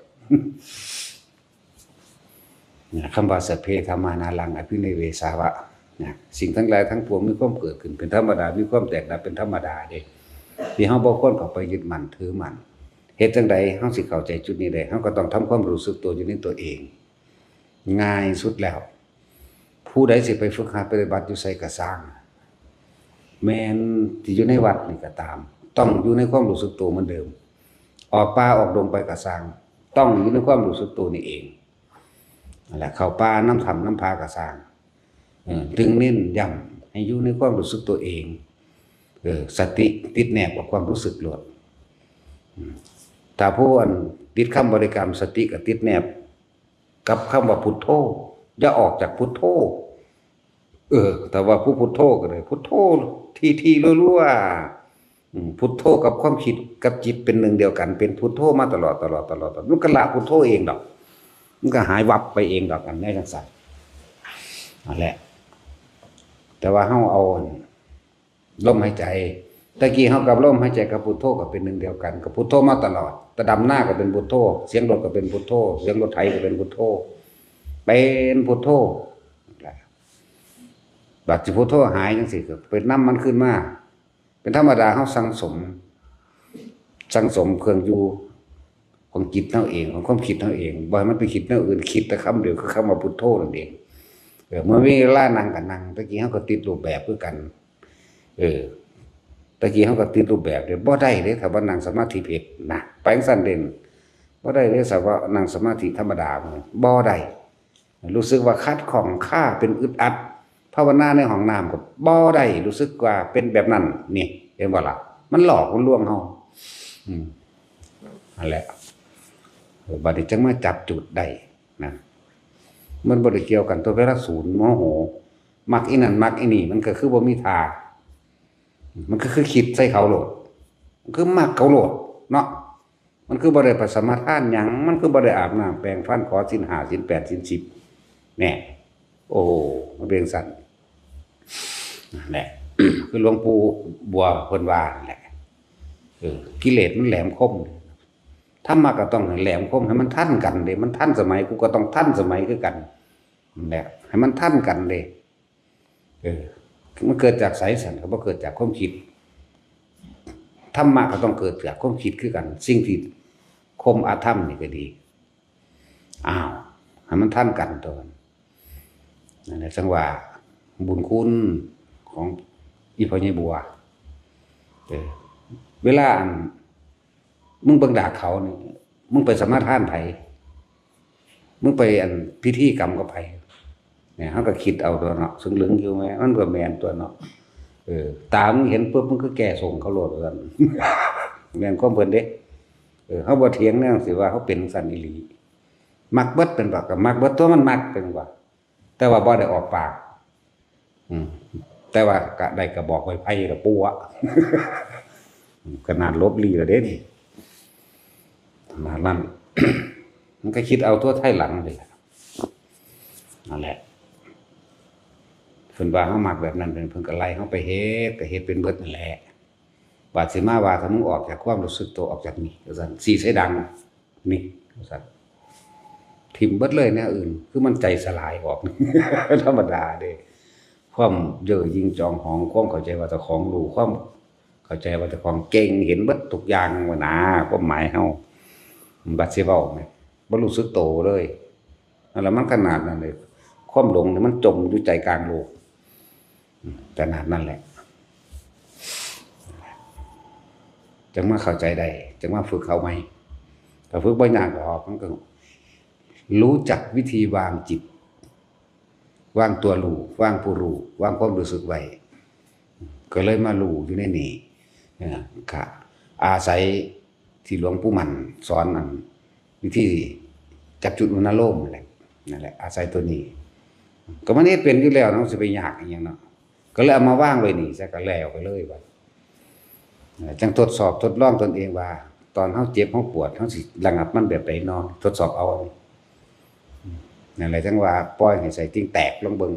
เนี่ย คำว่าสัพเพธัมมานาลังอภินิเวสาวะ เนี่ย สิ่งทั้งหลายทั้งปวงมีความเกิดขึ้นเป็นธรรมดา มีความแตกดับเป็นธรรมดาเด้ ที่เฮาบ่ควรเข้าไปยึดมั่นถือมั่น เฮ็ดจั่งใดเฮาสิเข้าใจจุดนี้ได้ เฮาก็ต้องทำความรู้สึกตัวอยู่ในตัวเอง ง่ายสุดแล้ว ผู้ใดสิไปฝึกหัดปฏิบัติอยู่ไสก็ซ่าง แม่นสิอยู่ในวัดนี่ก็ตาม ต้องอยู่ในความรู้สึกตัวเหมือนเดิม ออกป่าออกดงไปก็ซ่าง ต้องอยู่ในความรู้สึกตัวนี่เอง นั่นแหละ เข้าป่านำถ้ำนำผาก็ซ่าง เออ จึงเน้นย้ำให้อยู่ในความรู้สึกตัวเอง เออ สติติดแนบกับความรู้สึกโลด อืม ถ้าผู้อันติดคำบริกรรม สติก็ติดแนบกับคำว่าพุทโธ อย่าออกจากพุทโธ เออ แต่ว่าผู้พุทโธก็ได้ พุทโธทีๆ รัวๆ อืม พุทโธกับความคิดกับจิตเป็นหนึ่งเดียวกัน เป็นพุทโธมาตลอด ตลอด ตลอด มันก็ละพุทโธเองดอก มันก็หายวับไปเองดอก อันนี้จั่งซั้น นั่นแหละ แต่ว่าเฮาเอาลมหายใจ ตะกี้เฮากับลมหายใจกับพุทโธก็เป็นหนึ่งเดียวกัน กับพุทโธมาตลอด แต่ดำนาก็เป็นพุทโธ เสียงรถก็เป็นพุทโธ เสียงรถไถก็เป็นพุทโธ เป็นพุทโธ บัดสิพุทโธหายจั่งซี้ ก็ไปนำมันคืนมา เป็นธรรมดา เฮาสั่งสม สั่งสมเครื่องอยู่ของจิตเฮาเอง ของความคิดเฮาเอง บ่ให้มันไปคิดแนวอื่น คิดแต่คำเดียว คือคำว่าพุทโธนั่นเอง เออ เมื่อมีเวลานั่งก็นั่ง ตะกี้เฮาก็ติดรูปแบบคือกัน เออ ตะกี้เฮาก็ติดรูปแบบเด้ บ่ได้เด้ ถ้าว่านั่งสมาธิผิดนะ ไปจั่งซั้นเด้ บ่ได้เด้ ถ้าว่านั่งสมาธิธรรมดา บ่ได้ รู้สึกว่าขัดข้องคาเป็นอึดอัด ภาวนาในห้องน้ำก็บ่ได้ รู้สึกว่าเป็นแบบนั้น นี่ เห็นบ่ล่ะ มันหลอกมันลวงเฮา อืม นั่นแหละ เออ บัดนี้จั่งมาจับจุดได้นะ มันบ่ได้เกี่ยวกัน ตัวเวลาศูนย์โมโห มักอีนั่นมักอีนี่ มันก็คือบ่มีท่า มันก็คือคิดใส่เขาโลด มันคือมักเขาโลด เนาะ มันคือบ่ได้ไปสมาทานหยัง มันคือบ่ได้อาบน้ำแปรงฟัน ขอศีลห้า ศีลแปด ศีลสิบ แน่ โอ้โห มันเป็นจั่งซั้น นั่นแหละ คือหลวงปู่บัวเพิ่นว่านั่นแหละ เออ กิเลสมันแหลมคม ธรรมะก็ต้องให้แหลมคม ให้มันทันกันเด้ มันทันสมัย กูก็ต้องทันสมัยคือกัน นั่นแหละ ให้มันทันกันเด้ เออ มันเกิดจากไสซั่น ก็บ่เกิดจากความคิด ธรรมะก็ต้องเกิดจากความคิดคือกัน สิ่งที่คมอธรรมนี่ก็ดี อ้าว ให้มันทันกันตัว นั่นแหละ จั่งว่าบุญคุณของอีพ่อใหญ่บัว เออ เวลาอัน มึงเบิ่งดากเขานี่ มึงไปสมาทานไผ มึงไปอันพิธีกรรมกับไผ เนี่ย เฮาก็คิดเอาตั๊วเนาะ ซึ่งเหลืองอยู่แม่ มันก็แม่นตั๊วเนาะ เออ ตามึงเห็นปุ๊บ มึงก็แก้ส่งเขาโลดว่าซั่น แม่นความเพิ่นเด้ เออ เฮาบ่เถียงแนวสิว่าเฮาเป็นจั่งซั้นอีหลี มักเบิดเป็นบ่ ก็มักเบิดตั๊ว มันมักเป็นบ่ แต่ว่าบ่ได้ออกปาก อืม แต่ว่าก็ได้กระบอกไม้ไผ่ละปัว ขนาดลบลี้แล้วเด้นี่ ขนาดนั้น มันก็คิดเอาตั๊วไทหลังนี่แหละ นั่นแหละ เพิ่นว่าเฮามักแบบนั้น เพิ่น เพิ่นก็ไล่เฮาไปเฮ็ด ก็เฮ็ดเป็นเบิดนั่นแหละ บาดสิมาว่าถ้ามึงออกจากความรู้สึกตัว ออกจากนี่ ว่าซั่น สีใส่ดัง นี่ ว่าซั่น ถิ่มเบิดเลยแนวอื่น คือมันใจสลายออก ธรรมดาเด้ ความเย่อหยิ่งจองหอง ความเข้าใจว่าเจ้าของรู้ ความเข้าใจว่าเจ้าของเก่ง เห็นเบิดทุกอย่างว่านะ ความหมายเฮา บัดสิเว้าแหม บ่รู้สึกโตเลย นั่นแหละ มันขนาดนั้นเลย ความหลงนี่มันจมอยู่ใจกลางโลก อืม ขนาดนั้นแหละ จั่งมาเข้าใจได้ จั่งมาฝึกเอาใหม่ ก็ฝึกบ่ยากดอก มันก็รู้จักวิธีวางจิต วางตัวรู้ วางผู้รู้ วางความรู้สึกไว้ ก็เลยมารู้อยู่ในนี้ เอ่อ ก็อาศัยที่หลวงปู่มั่นสอนอันวิธีจับจุดอุณาโลมนั่นแหละ นั่นแหละ อาศัยตัวนี้ ก็มันเฮ็ดเป็นอยู่แล้วเนาะ สิไปยากอิหยังเนาะ ก็เลยเอามาวางไว้นี่ซะ ก็แล้วไปเลยบัด เอ่อ จั่งทดสอบทดลองตนเองว่า ตอนเฮาเจ็บเฮาปวด เฮาสิระงับมันแบบใดเนาะ ทดสอบเอา นั่นแหละ จั่งว่าปล่อยให้ไส้ติ่งแตกลองเบิ่ง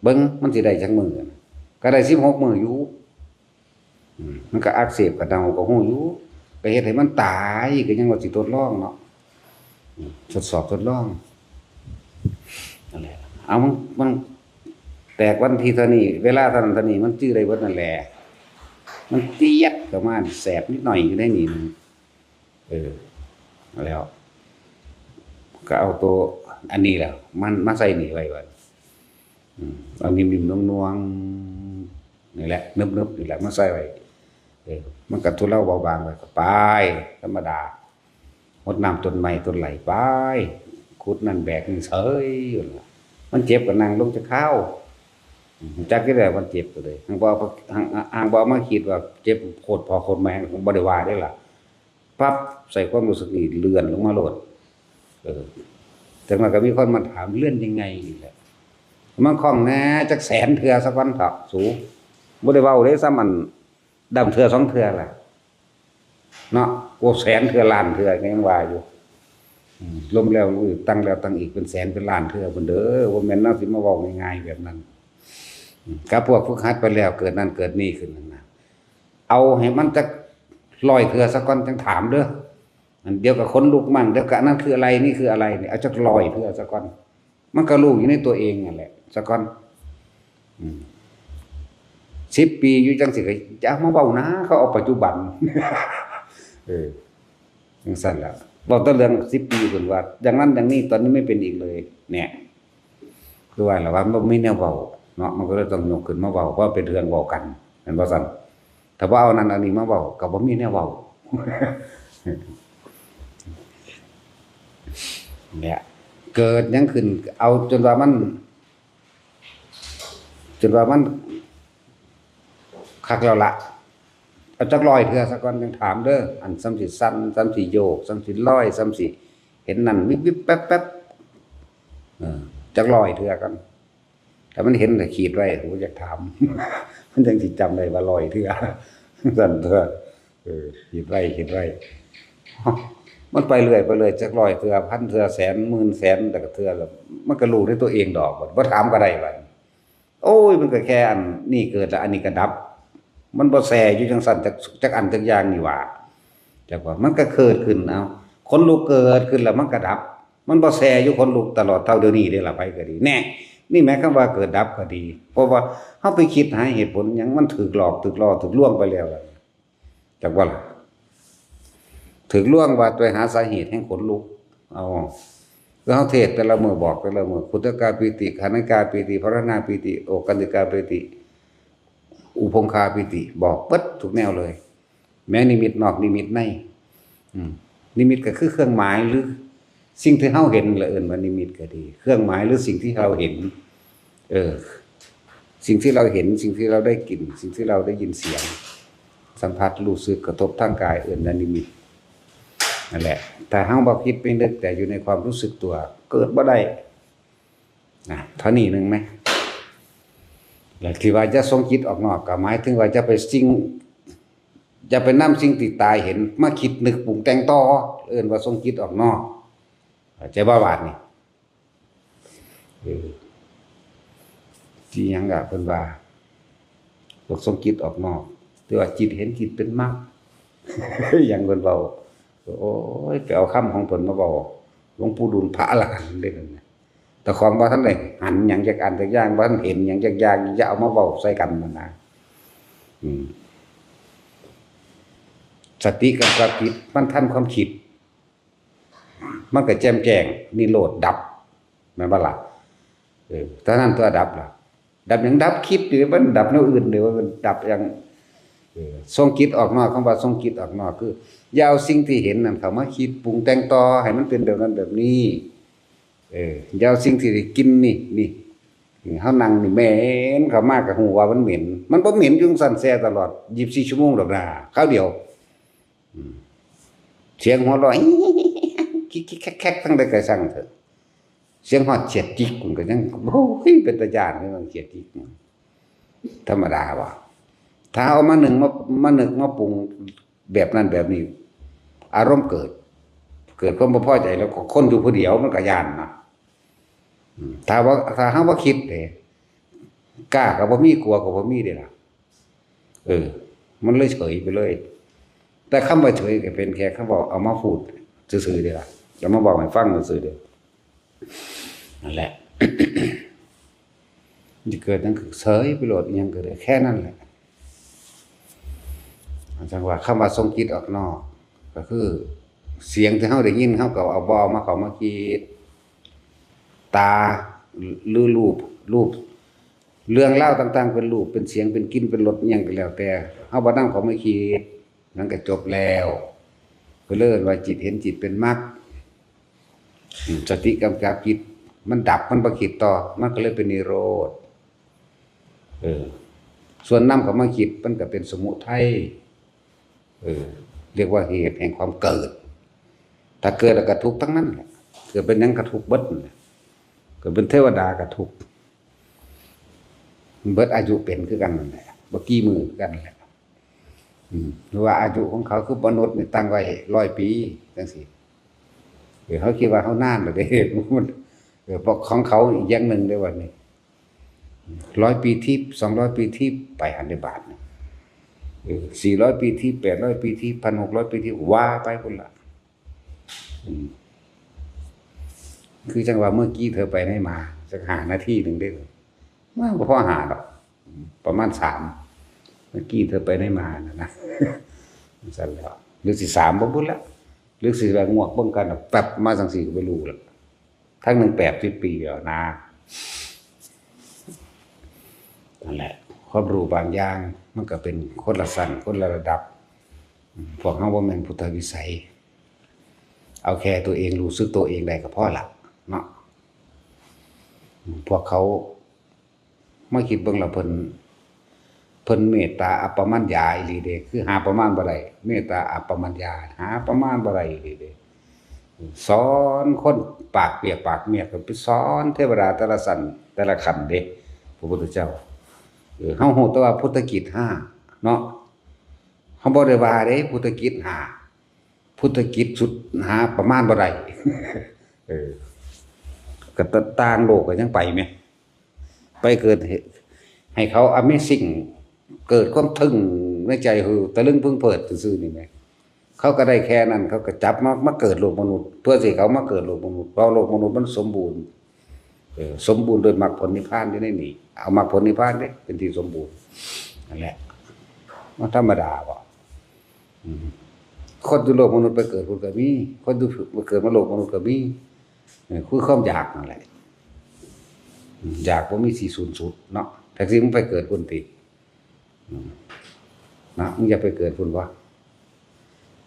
เบิ่งมันสิได้จักมื้อนะ ก็ได้สิบหกมื้ออยู่ อืม มันก็อักเสบก็เน่าก็ฮู้อยู่ ก็เฮ็ดให้มันตาย ก็ยังว่าสิทดลองเนาะ อืม ทดสอบทดลอง นั่นแหละ เอา มัน มันแตกวันที่เท่านี้ เวลาเท่านั้นเท่านี้ มันจื้อได้เบิดนั่นแหละ มันเตียดเข้ามา แสบนิดหน่อยอยู่ในนี่ เออ แล้ว ก็เอาตัวอันนี้แหละ มันมาใส่นี่ไว้บัด อืม เอานิ่มๆ นวลๆ นี่แหละ เนิบๆ นี่แหละ มาใส่ไว้ เออ มันก็ทุเลาเบาบางไป ก็ไป ธรรมดา หดน้ำต้นไม้ต้นไหลไป ขุดนั่นแบกนี่เสยอยู่นั่นล่ะ มันเจ็บก็นั่งลงจักคราว อืม จักอยู่แล้วมันเจ็บก็เลย หางบ่เอา หาง หางบ่เอามาคิดว่าเจ็บโคตรพ่อโคตรแม่ บ่ได้ว่าเด้ล่ะ ปั๊บ ใส่ความรู้สึกนี่เลื่อนลงมาโลด เออ จั่งนั้นก็มีคนมาถาม "เลื่อนยังไง?" นี่แหละ มันคล่องแหน่ จักแสนเทื่อซะก่อนเถาะสู บ่ได้เว้าเด้ ซ้ำอันดำเทื่อสองเทื่อล่ะ เนาะ โอ้ แสนเทื่อล้านเทื่อก็ยังว่าอยู่ อืม ล้มแล้วลุกอีก ตั้งแล้วตั้งอีก เป็นแสนเป็นล้านเทื่อพุ้นเด้อ บ่แม่นเฮาสิมาเว้าง่ายๆ แบบนั้น อืม กับพวกฝึกหัดไปแล้ว เกิดนั่นเกิดนี่ขึ้นนั่นนะ เอาให้มันจักร้อยเทื่อซะก่อน จั่งถามเด้อ อันเดียวกับขนลุกมั่ง เดี๋ยวกับอันนั้นคืออะไร นี่คืออะไรเนี่ย เอาจักร้อยเทื่อซะก่อน มันก็รู้อยู่ในตัวเองนั่นแหละ ซะก่อน อืม สิบปีอยู่จั่งซี้ ก็อย่ามาเว้านะ เขาเอาปัจจุบัน เออ จั่งซั้นล่ะ เว้าแต่เรื่องสิบปีพุ้นว่า อย่างนั้นอย่างนี้ ตอนนี้ไม่เป็นอีกเลย เนี่ย คือว่าล่ะว่ามันบ่มีแนวเว้าเนาะ มันก็เลยต้องยกขึ้นมาเว้า เพราะเป็นเรื่องเว้ากัน แม่นบ่ซั้น ถ้าบ่เอานั่นเอานี่มาเว้า ก็บ่มีแนวเว้า เนี่ย เกิดหยังขึ้น เอาจนว่ามัน จนว่ามันคักแล้วละ เอาจักร้อยเทื่อซะก่อน จั่งถามเด้อ อันส่ำสิสั่น ส่ำสิโยก ส่ำสิลอย ส่ำสิเห็นนั่นวิบๆ แป๊บๆ เออ จักร้อยเทื่อก่อน ถ้ามันเห็นก็ขีดไว้ โห อยากถาม มันจั่งสิจำได้ว่าร้อยเทื่อ ซั่นเทื่อ เออ ขีดไว้ ขีดไว้ มันไปเรื่อย ไปเรื่อย จักร้อยเทื่อ พันเทื่อ แสน หมื่น แสน แล้วก็เทื่อละ มันก็รู้ในตัวเองดอก บ่ถามก็ได้บัด โอ้ย มันก็แค่อันนี้เกิดแล้วอันนี้ก็ดับ มันบ่แซ่อยู่จั่งซั้นจัก จักอันจักอย่างนี่หว่า จักว่ามันก็เกิดขึ้น เอ้า ขนลุกเกิดขึ้นแล้วมันก็ดับ มันบ่แซ่อยู่ขนลุกตลอดเท่าเดี๋ยวนี้เด้ล่ะ ไผก็ดี แน่ นี่หมายความว่าเกิดดับก็ดี เพราะว่าเฮาไปคิดหาเหตุผลหยัง มันถูกหลอก ถูกล่อ ถูกลวงไปแล้วล่ะ จักว่าล่ะ ถูกลวงว่าไปหาสาเหตุแห่งขนลุก เอา คือเฮาเทศน์แต่ละมื้อ บอกแต่ละมื้อ ขุทกาปีติ ขันธกาปีติ พรหณาปีติ โอกันติกาปีติ อุพงคาปีติ บอกเบิดทุกแนวเลย แม้นิมิตนอกนิมิตใน อืม นิมิตก็คือเครื่องหมายหรือสิ่งที่เฮาเห็น ละเอิ้นว่านิมิตก็ดี เครื่องหมายหรือสิ่งที่เราเห็น เออ สิ่งที่เราเห็น สิ่งที่เราได้กลิ่น สิ่งที่เราได้ยินเสียง สัมผัส รู้สึก กระทบทางกาย เอิ้นว่านิมิต นั่นแหละ ถ้าเฮาบ่คิดไปนึกแต่อยู่ในความรู้สึกตัว เกิดบ่ได้ นะ เท่านี้หนึ่งไหม แล้วที่ว่าจะส่งจิตออกนอก ก็หมายถึงว่าจะไปสิ่ง จะไปนำสิ่งที่ตาเห็นมาคิดนึกปรุงแต่งต่อ เอิ้นว่าส่งจิตออกนอก เข้าใจบ่บาดนี้ เออ ที่หยังล่ะ เพิ่นว่า พวกส่งจิตออกนอก แต่ว่าจิตเห็นจิตเป็นมรรค หยังเพิ่นเว้า โอ้ย ไปเอาคำของเพิ่นมาเว้า หลวงปู่ดูลย์พระอรหันต์เด้นั่นน่ะ แต่ของบ่ทันได้หันหยังจักอันจักอย่าง บ่ทันเห็นหยังจักอย่าง อย่าเอามาเว้าใส่กันนั่นนะ อืม สติกับความคิด มันทันความคิด มันก็แจ่มแจ้ง นิโรธดับ แม่นบ่ล่ะ เออ เท่านั้นตัวดับล่ะ ดับหยัง ดับคิดอยู่ มันดับแนวอื่นเด้ มันดับอย่าง เออ ส่งจิตออกนอก คำว่าส่งจิตออกนอก คือ อย่าเอาสิ่งที่เห็นนั่นเข้ามาคิดปรุงแต่งต่อ ให้มันเป็นแบบนั้นแบบนี้ เออ อย่าเอาสิ่งที่ได้กลิ่นนี่ นี่ เฮานั่งนี่เหม็น เข้ามาก็ฮู้ว่ามันเหม็น มันบ่เหม็นอยู่จั่งซั้นแซ่ตลอดยี่สิบสี่ชั่วโมงดอกนะ คราวเดียว อืม เสียงหัวเราะ คิกๆ แคกๆ ทั้งใดก็ช่างเถอะ เสียงฮอดเขียดจิกมันก็ยัง โอ้ย เป็นตาย้าน เสียงเขียดจิก ธรรมดาว่ะ ถ้าเอามานึ่งมา มานึกมาปรุงแบบนั้นแบบนี้ อารมณ์เกิด เกิดความบ่พอใจแล้วก็คนอยู่ผู้เดียวมันก็ย้านนะ อืม ถ้าว่า ถ้าเฮาบ่คิดเด้ กล้าก็บ่มี กลัวก็บ่มีเด้ล่ะ เออ มันเลยเฉยไปเลย แต่คำว่าเฉยก็เป็นแค่คำว่าเอามาพูดซื่อๆเด้ล่ะ เอามาบอกให้ฟังซื่อๆเด้ นั่นแหละ จะเกิดหยังก็เฉยไปโลด อิหยังก็ได้แค่นั้นแหละ จั่งว่าคำว่าส่งจิตออกนอก ก็คือ เสียงที่เฮาได้ยิน เฮาก็เอา บ่เอามาเข้ามาคิด ตา หรือรูป รูป เรื่องราวต่างๆ เป็นรูป เป็นเสียง เป็นกลิ่น เป็นรส อิหยังก็แล้วแต่ เฮาบ่นำเข้ามาคิด มันก็จบแล้ว ก็เลยเอิ้นว่าจิตเห็นจิตเป็นมรรค อืม สติกำกับจิต มันดับ มันบ่คิดต่อ มันก็เลยเป็นนิโรธ เออ ส่วนนำเข้ามาคิด มันก็เป็นสมุทัย เออ เรียกว่าเหตุแห่งความเกิด ถ้าเกิดแล้วก็ทุกข์ทั้งนั้นแหละ เกิดเป็นหยังก็ทุกข์เบิดนั่นแหละ เกิดเป็นเทวดาก็ทุกข์ เบิดอายุเป็นคือกันนั่นแหละ บ่กี่มื้อคือกันนั่นแหละ อืม หรือว่าอายุของเขาคือมนุษย์นี่ตั้งไว้ร้อยปีจั่งซี้ เออ เขาคิดว่าเขานานแล้วเด้ มัน เออ เพราะของเขาอีกอย่างหนึ่งเด้ วันนี้ ร้อยปีทิพย์ สองร้อยปีทิพย์ ไปหั้นเด้ บาดนี่ เออ สี่ร้อยปีทิพย์ แปดร้อยปีทิพย์ พันหกร้อยปีทิพย์ ว่าไปพุ้นล่ะ อืม คือจั่งว่าเมื่อกี้เธอไปไหนมา จักห้านาทีหนึ่งเด้ มันบ่พอห้าดอก ประมาณสาม เมื่อกี้เธอไปไหนมาน่ะนะ จั่งซั้นแหล้ว หรือสิสามบ่พุ้นละ หรือสิว่างวกเบิ่งกันน่ะ แป๊บมาจั่งซี้ก็บ่รู้ละ ทั้งหนึ่งแปดสิบปีแล้วนะ นั่นแหละ ความรู้บางอย่างมันก็เป็นคนละชั้น คนละระดับ พวกเฮาบ่แม่นพุทธวิสัย เอาแค่ตัวเองรู้สึกตัวเองได้ก็พอละเนาะ พวกเขามาคิดเบิ่งแล้ว เพิ่น เพิ่นเมตตาอัปปมัญญาอีหลีเด้ คือหาประมาณบ่ได้ เมตตาอัปปมัญญา หาประมาณบ่ได้อีหลีเด้ สอนคนปากเปียกปากเมียก ก็ไปสอนเทวดาแต่ละชั้นแต่ละขั้นเด้ พระพุทธเจ้า เออ เฮาฮู้แต่ว่าพุทธกิจห้าเนาะ เฮาบ่ได้ว่าเด้ พุทธกิจห้า พุทธกิจสุดหาประมาณบ่ได้ เออ ก็ต่างโลกก็ยังไปแหม ไปเกิดให้ ให้เขา Amazing เกิดความทึ่งในใจ หือ ตะลึงพึงเพลิดซื่อๆนี่แหม เขาก็ได้แค่นั้น เขาก็จับมา มาเกิดโลกมนุษย์ เพื่อสิเขามาเกิดโลกมนุษย์ เพราะโลกมนุษย์มันสมบูรณ์ เออ สมบูรณ์ด้วยมรรคผลนิพพานอยู่ในนี้ เอามรรคผลนิพพานเด้ เป็นที่สมบูรณ์ นั่นแหละ มันธรรมดาบ่ อืม คนอยู่โลกมนุษย์ไปเกิดพุ้นก็มี คนอยู่ เกิดมาโลกมนุษย์ก็มี เออ คือความอยากนั่นแหละ อืม อยากบ่มีที่สิ้นสุดเนาะ แท้จริงมันไปเกิดพุ้นติ อืม นะ มึงอย่าไปเกิดพุ้นวะ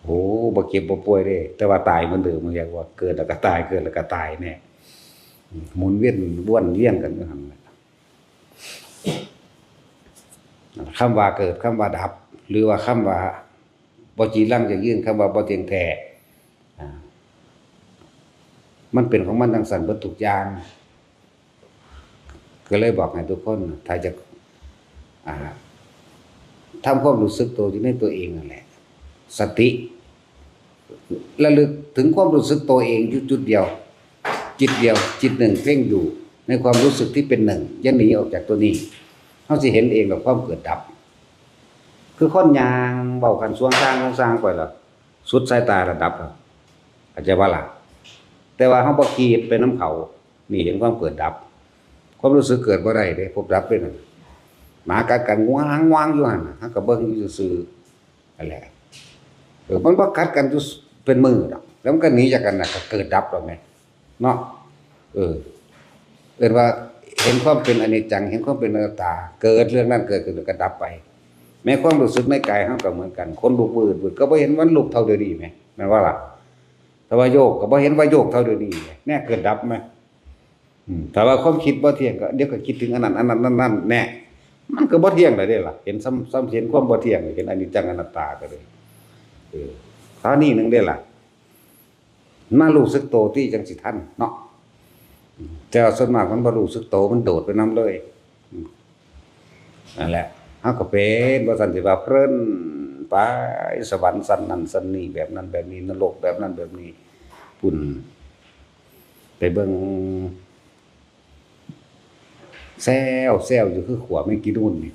โอ้ บ่เจ็บบ่ป่วยเด้ แต่ว่าตายเหมือนเดิม มึงอยากว่าเกิดแล้วก็ตาย เกิดแล้วก็ตายแน่ อืม หมุนเวียนวนเวียนกันอยู่หั่นแหละ คำว่าเกิด คำว่าดับ หรือว่าคำว่าบ่จีรังยั่งยืน คำว่าบ่เที่ยงแท้ อ่า มันเป็นของมันจั่งซั้นเบิดทุกอย่าง ก็เลยบอกให้ทุกคน ถ้าจะ อ่า ทำความรู้สึกตัวอยู่ในตัวเองนั่นแหละ สติ ระลึกถึงความรู้สึกตัวเองอยู่จุดเดียว จิตเดียว จิตหนึ่งเพ่งอยู่ในความรู้สึกที่เป็นหนึ่ง อย่าหนีออกจากตัวนี้ เฮาสิเห็นเองกับความเกิดดับ คือคนย่างเว้ากันสวนทาง สวนทางไปแล้ว สุดสายตาระดับแล้ว เข้าใจบ่ล่ะ แต่ว่าเฮาบ่คิดไปนำเขา นี่เห็นความเกิดดับ ความรู้สึกเกิดบ่ได้เด้ พบดับเด้นั่น หมากัดกันงวางงวางอยู่หั่นน่ะ เฮาก็เบิ่งอยู่ซื่อๆ นั่นแหละ เออ มันบ่กัดกันอยู่เป็นมื้อดอก แล้วมันก็หนีจากกันน่ะ ก็เกิดดับแล้วแหม เนาะ เออ เอิ้นว่าเห็นความเป็นอนิจจัง เห็นความเป็นอนัตตา เกิดเรื่องนั้นเกิดขึ้นแล้วก็ดับไป แม้ความรู้สึกในกายเฮาก็เหมือนกัน ขนลุกวืดๆ ก็บ่เห็นมันลุกเท่าเดี๋ยวนี้แหม แม่นบ่ล่ะ แต่ว่าโยกก็บ่เห็นว่าโยกเท่าเดี๋ยวนี้แหม แนวเกิดดับแหม อืม ถ้าว่าความคิดบ่เที่ยงก็เดี๋ยวก็คิดถึงอันนั้น อันนั้น อันนั้น แน่ มันก็บ่เที่ยงแล้วเด้ล่ะ เห็นซ้ำ ซ้ำเห็นความบ่เที่ยง เห็นอนิจจังอนัตตาก็เลย เออ เท่านี้หนึ่งเด้ล่ะ มารู้สึกโตที่จังสิทันเนาะ แต่ว่าส่วนมากมันบ่รู้สึกโต มันโดดไปนำเลย อืม นั่นแหละ เฮาก็เป็น ว่าซั่นสิว่าเพลินไป สวรรค์ชั้นนั้นชั้นนี้ แบบนั้นแบบนี้ นรกแบบนั้นแบบนี้ พุ่น ไปเบิ่ง แซว แซวอยู่คือขัวแมงกีนูนนี่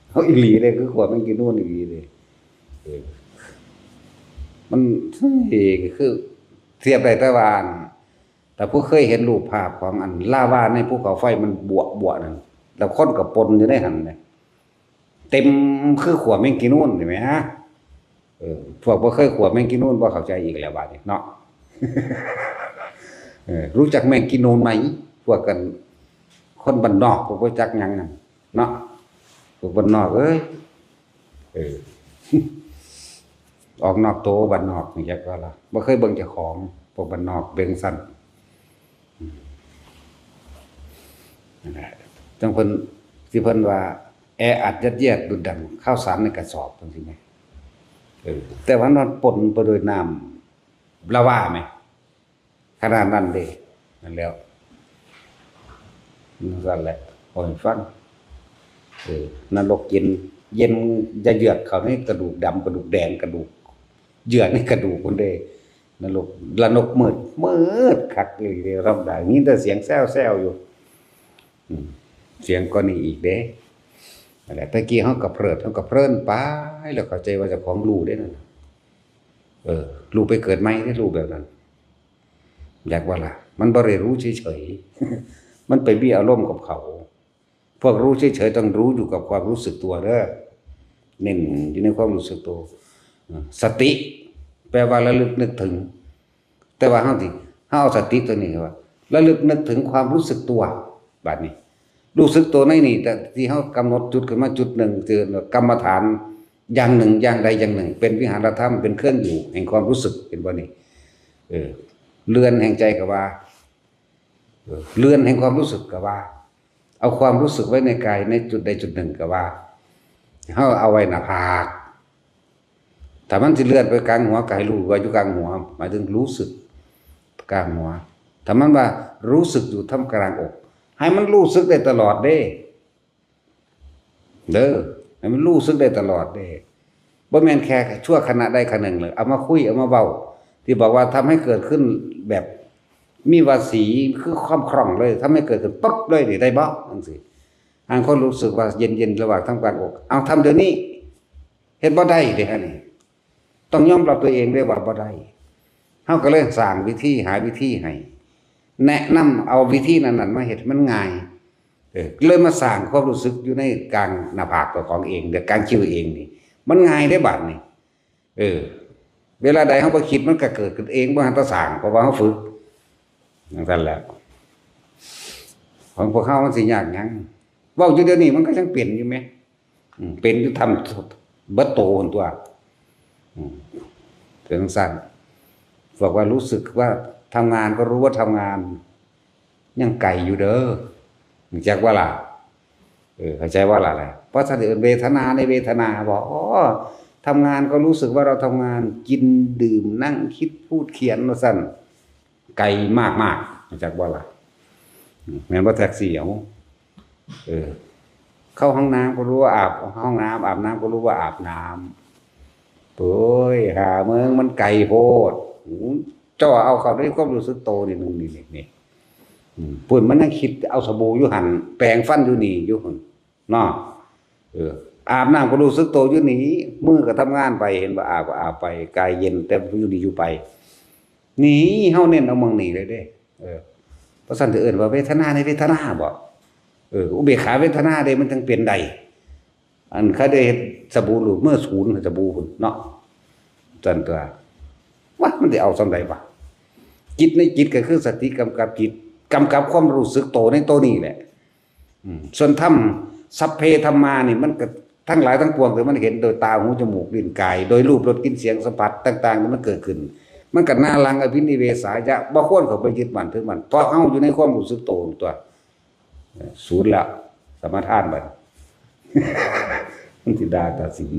เอาอีหลีเลย คือขัวแมงกีนูนอีหลีเลย เออ มัน เฮ้ย คือเทียบได้แต่ว่าอัน แต่ผู้เคยเห็นรูปภาพของอันลาวาในภูเขาไฟมันบวะบวะนั่น แล้วคนก็ปนอยู่ในหั่นเลย เต็มคือขัวแมงกีนูน เห็นไหมฮะ เออ พวกบ่เคยขัวแมงกีนูนบ่เข้าใจอีกแล้วบาดนี้เนาะ เออ รู้จักแมงกีนูนไหม พวกกัน คนบ้านนอก พวกบ่จักหยังนั่นเนาะ พวกบ้านนอกเอ้ย เออ ออกนอกโตบ้านนอกนี่จักว่าล่ะ บ่เคยเบิ่งเจ้าของ พวกบ้านนอกเบิ่งซั่น อืม นั่นแหละ จังเพิ่น ที่เพิ่นว่า แออัดยัดเยียดดุดดั่งข้าวสารในกระสอบจังซี่แหม เออ แต่ว่ามันปนไปด้วยน้ำลาวาแหม ขนาดนั้นเด้ นั่นแหล้ว นั่นซั่นแหละ โอ้ย ฟัง เออ นรกเย็น เย็นจะเยือกเข้าในกระดูกดำ กระดูกแดง กระดูก เยื่อในกระดูกพุ้นเด้ นรก ละนกมืด มืดคักอีหลีเด้ ธรรมดา ยินแต่เสียงแซวๆอยู่ อืม เสียงก็นี่อีกเด้ นั่นแหละ ตะกี้เฮาก็เพลิด เฮาก็เพลินไป แล้วเข้าใจว่าเจ้าของรู้เด้นั่นน่ะ เออ รู้ไปเกิดใหม่เด้ รู้แบบนั้น อยากว่าล่ะ มันบ่ได้รู้เฉยๆ มันไปมีอารมณ์กับเขา พวกรู้เฉยๆ ต้องรู้อยู่กับความรู้สึกตัวเด้อ เน้นอยู่ในความรู้สึกตัว เออ สติ แปลว่าระลึกนึกถึง แต่ว่าเฮาสิ เฮาเอาสติตัวนี้ว่า ระลึกนึกถึงความรู้สึกตัว บัดนี้ รู้สึกตัวในนี่ แต่ที่เฮากำหนดจุดขึ้นมาจุดหนึ่ง คือกรรมฐานอย่างหนึ่ง อย่างใดอย่างหนึ่ง เป็นวิหารธรรม เป็นเครื่องอยู่แห่งความรู้สึก เห็นบ่นี่ เออ เรือนแห่งใจก็ว่า เออ เรือนแห่งความรู้สึกก็ว่า เอาความรู้สึกไว้ในกายในจุดใดจุดหนึ่งก็ว่า เฮาเอาไว้หน้าผาก ถ้ามันสิเลื่อนไปกลางหัว ก็ให้รู้ว่าอยู่กลางหัว หมายถึงรู้สึกกลางหัว ถ้ามันว่ารู้สึกอยู่ท่ามกลางอก ให้มันรู้สึกได้ตลอดเด้ เด้อ ให้มันรู้สึกได้ตลอดเด้ บ่แม่นแค่ชั่วขณะใดขณะหนึ่งเลย เอามาคุย เอามาเว้า ที่บอกว่าทำให้เกิดขึ้นแบบมีวาสี คือความคล่องเลย ทำให้เกิดขึ้นปั๊บเลยนี่ ได้บ่ จังซี่ หางคนรู้สึกว่าเย็นๆ ระหว่างท่ามกลางอก เอาทำเดี๋ยวนี้ เฮ็ดบ่ได้เด้ อันนี้ ต้องยอมรับตัวเองด้วยว่าบ่ได้ เฮาก็เลยสร้างวิธี หาวิธีให้ แนะนำเอาวิธีนั้นๆ มาเฮ็ดให้มันง่าย เออ เลยมาสร้างความรู้สึกอยู่ในกลางหน้าผากตัวของเอง เดี๋ยวกลางคิ้วเองนี่ มันง่ายได้บัดนี่ เออ เวลาใดเฮาบ่คิดมันก็เกิดขึ้นเอง บ่ทันต้องสร้าง เพราะว่าเฮาฝึก จังซั่นแหละ ของพวกเฮามันสิยากหยัง เว้าอยู่เดี๋ยวนี้มันก็ยังเป็นอยู่แหม อืม เป็นอยู่ทำเบิดโตหั่นตัว อืม เป็นจังซั่น บอกว่ารู้สึกว่าทำงานก็รู้ว่าทำงาน ยังไกลอยู่เด้อ รู้จักบ่ล่ะ เออ เข้าใจบ่ล่ะแหละ เพราะฉะนั้นเวทนาในเวทนาบอก อ๋อ ทำงานก็รู้สึกว่าเราทำงาน กินดื่มนั่งคิดพูดเขียนว่าซั่น ไกลมากๆ รู้จักบ่ล่ะ อืม แม่นบ่แท็กซี่ เอา เออ เข้าห้องน้ำก็รู้ว่าอาบห้องน้ำ อาบน้ำก็รู้ว่าอาบน้ำ โอ้ย หาเมืองมันไกลโพด อืม เจ้าเอาเข้าด้วยความรู้สึกโตนี่ นี่ นี่ นี่ อืม พุ่นมันยังคิดเอาสบู่อยู่หั่น แปรงฟันอยู่นี่ อยู่หั่น เนาะ เออ อาบน้ำก็รู้สึกโตอยู่นี่ มือก็ทำงานไป เห็นบ่ อาบก็อาบไป กายเย็น แต่อยู่นี่อยู่ไป นี่ เฮาเน้นเอาหม่องนี้เลยเด้ เออ เพราะฉะนั้นจะเอิ้นว่าเวทนาในเวทนาบ่ เออ อุเบกขาเวทนาเด้ มันจังเป็นได้ อันเขาได้เฮ็ดสบู่ลูบมือศูนย์สบู่พุ่นเนาะ ซั่นตัว ว่ามันสิเอาส่ำใดวะ จิตในจิตก็คือสติกำกับจิต กำกับความรู้สึกโตในโตนี้แหละ อืม ส่วนธรรม สัพเพธัมมานี่ มันก็ทั้งหลายทั้งปวงที่มันเห็นโดยตา หู จมูก ลิ้น กาย โดยรูป รส กลิ่น เสียง สัมผัสต่างๆที่มันเกิดขึ้น มันก็นารังอภินิเวสายะ บ่ควรเข้าไปยึดมั่นถือมั่น เพราะเฮาอยู่ในความรู้สึกโตตัว ศูนย์แล้ว สมาทานบัด มันสิด่าตัดสิน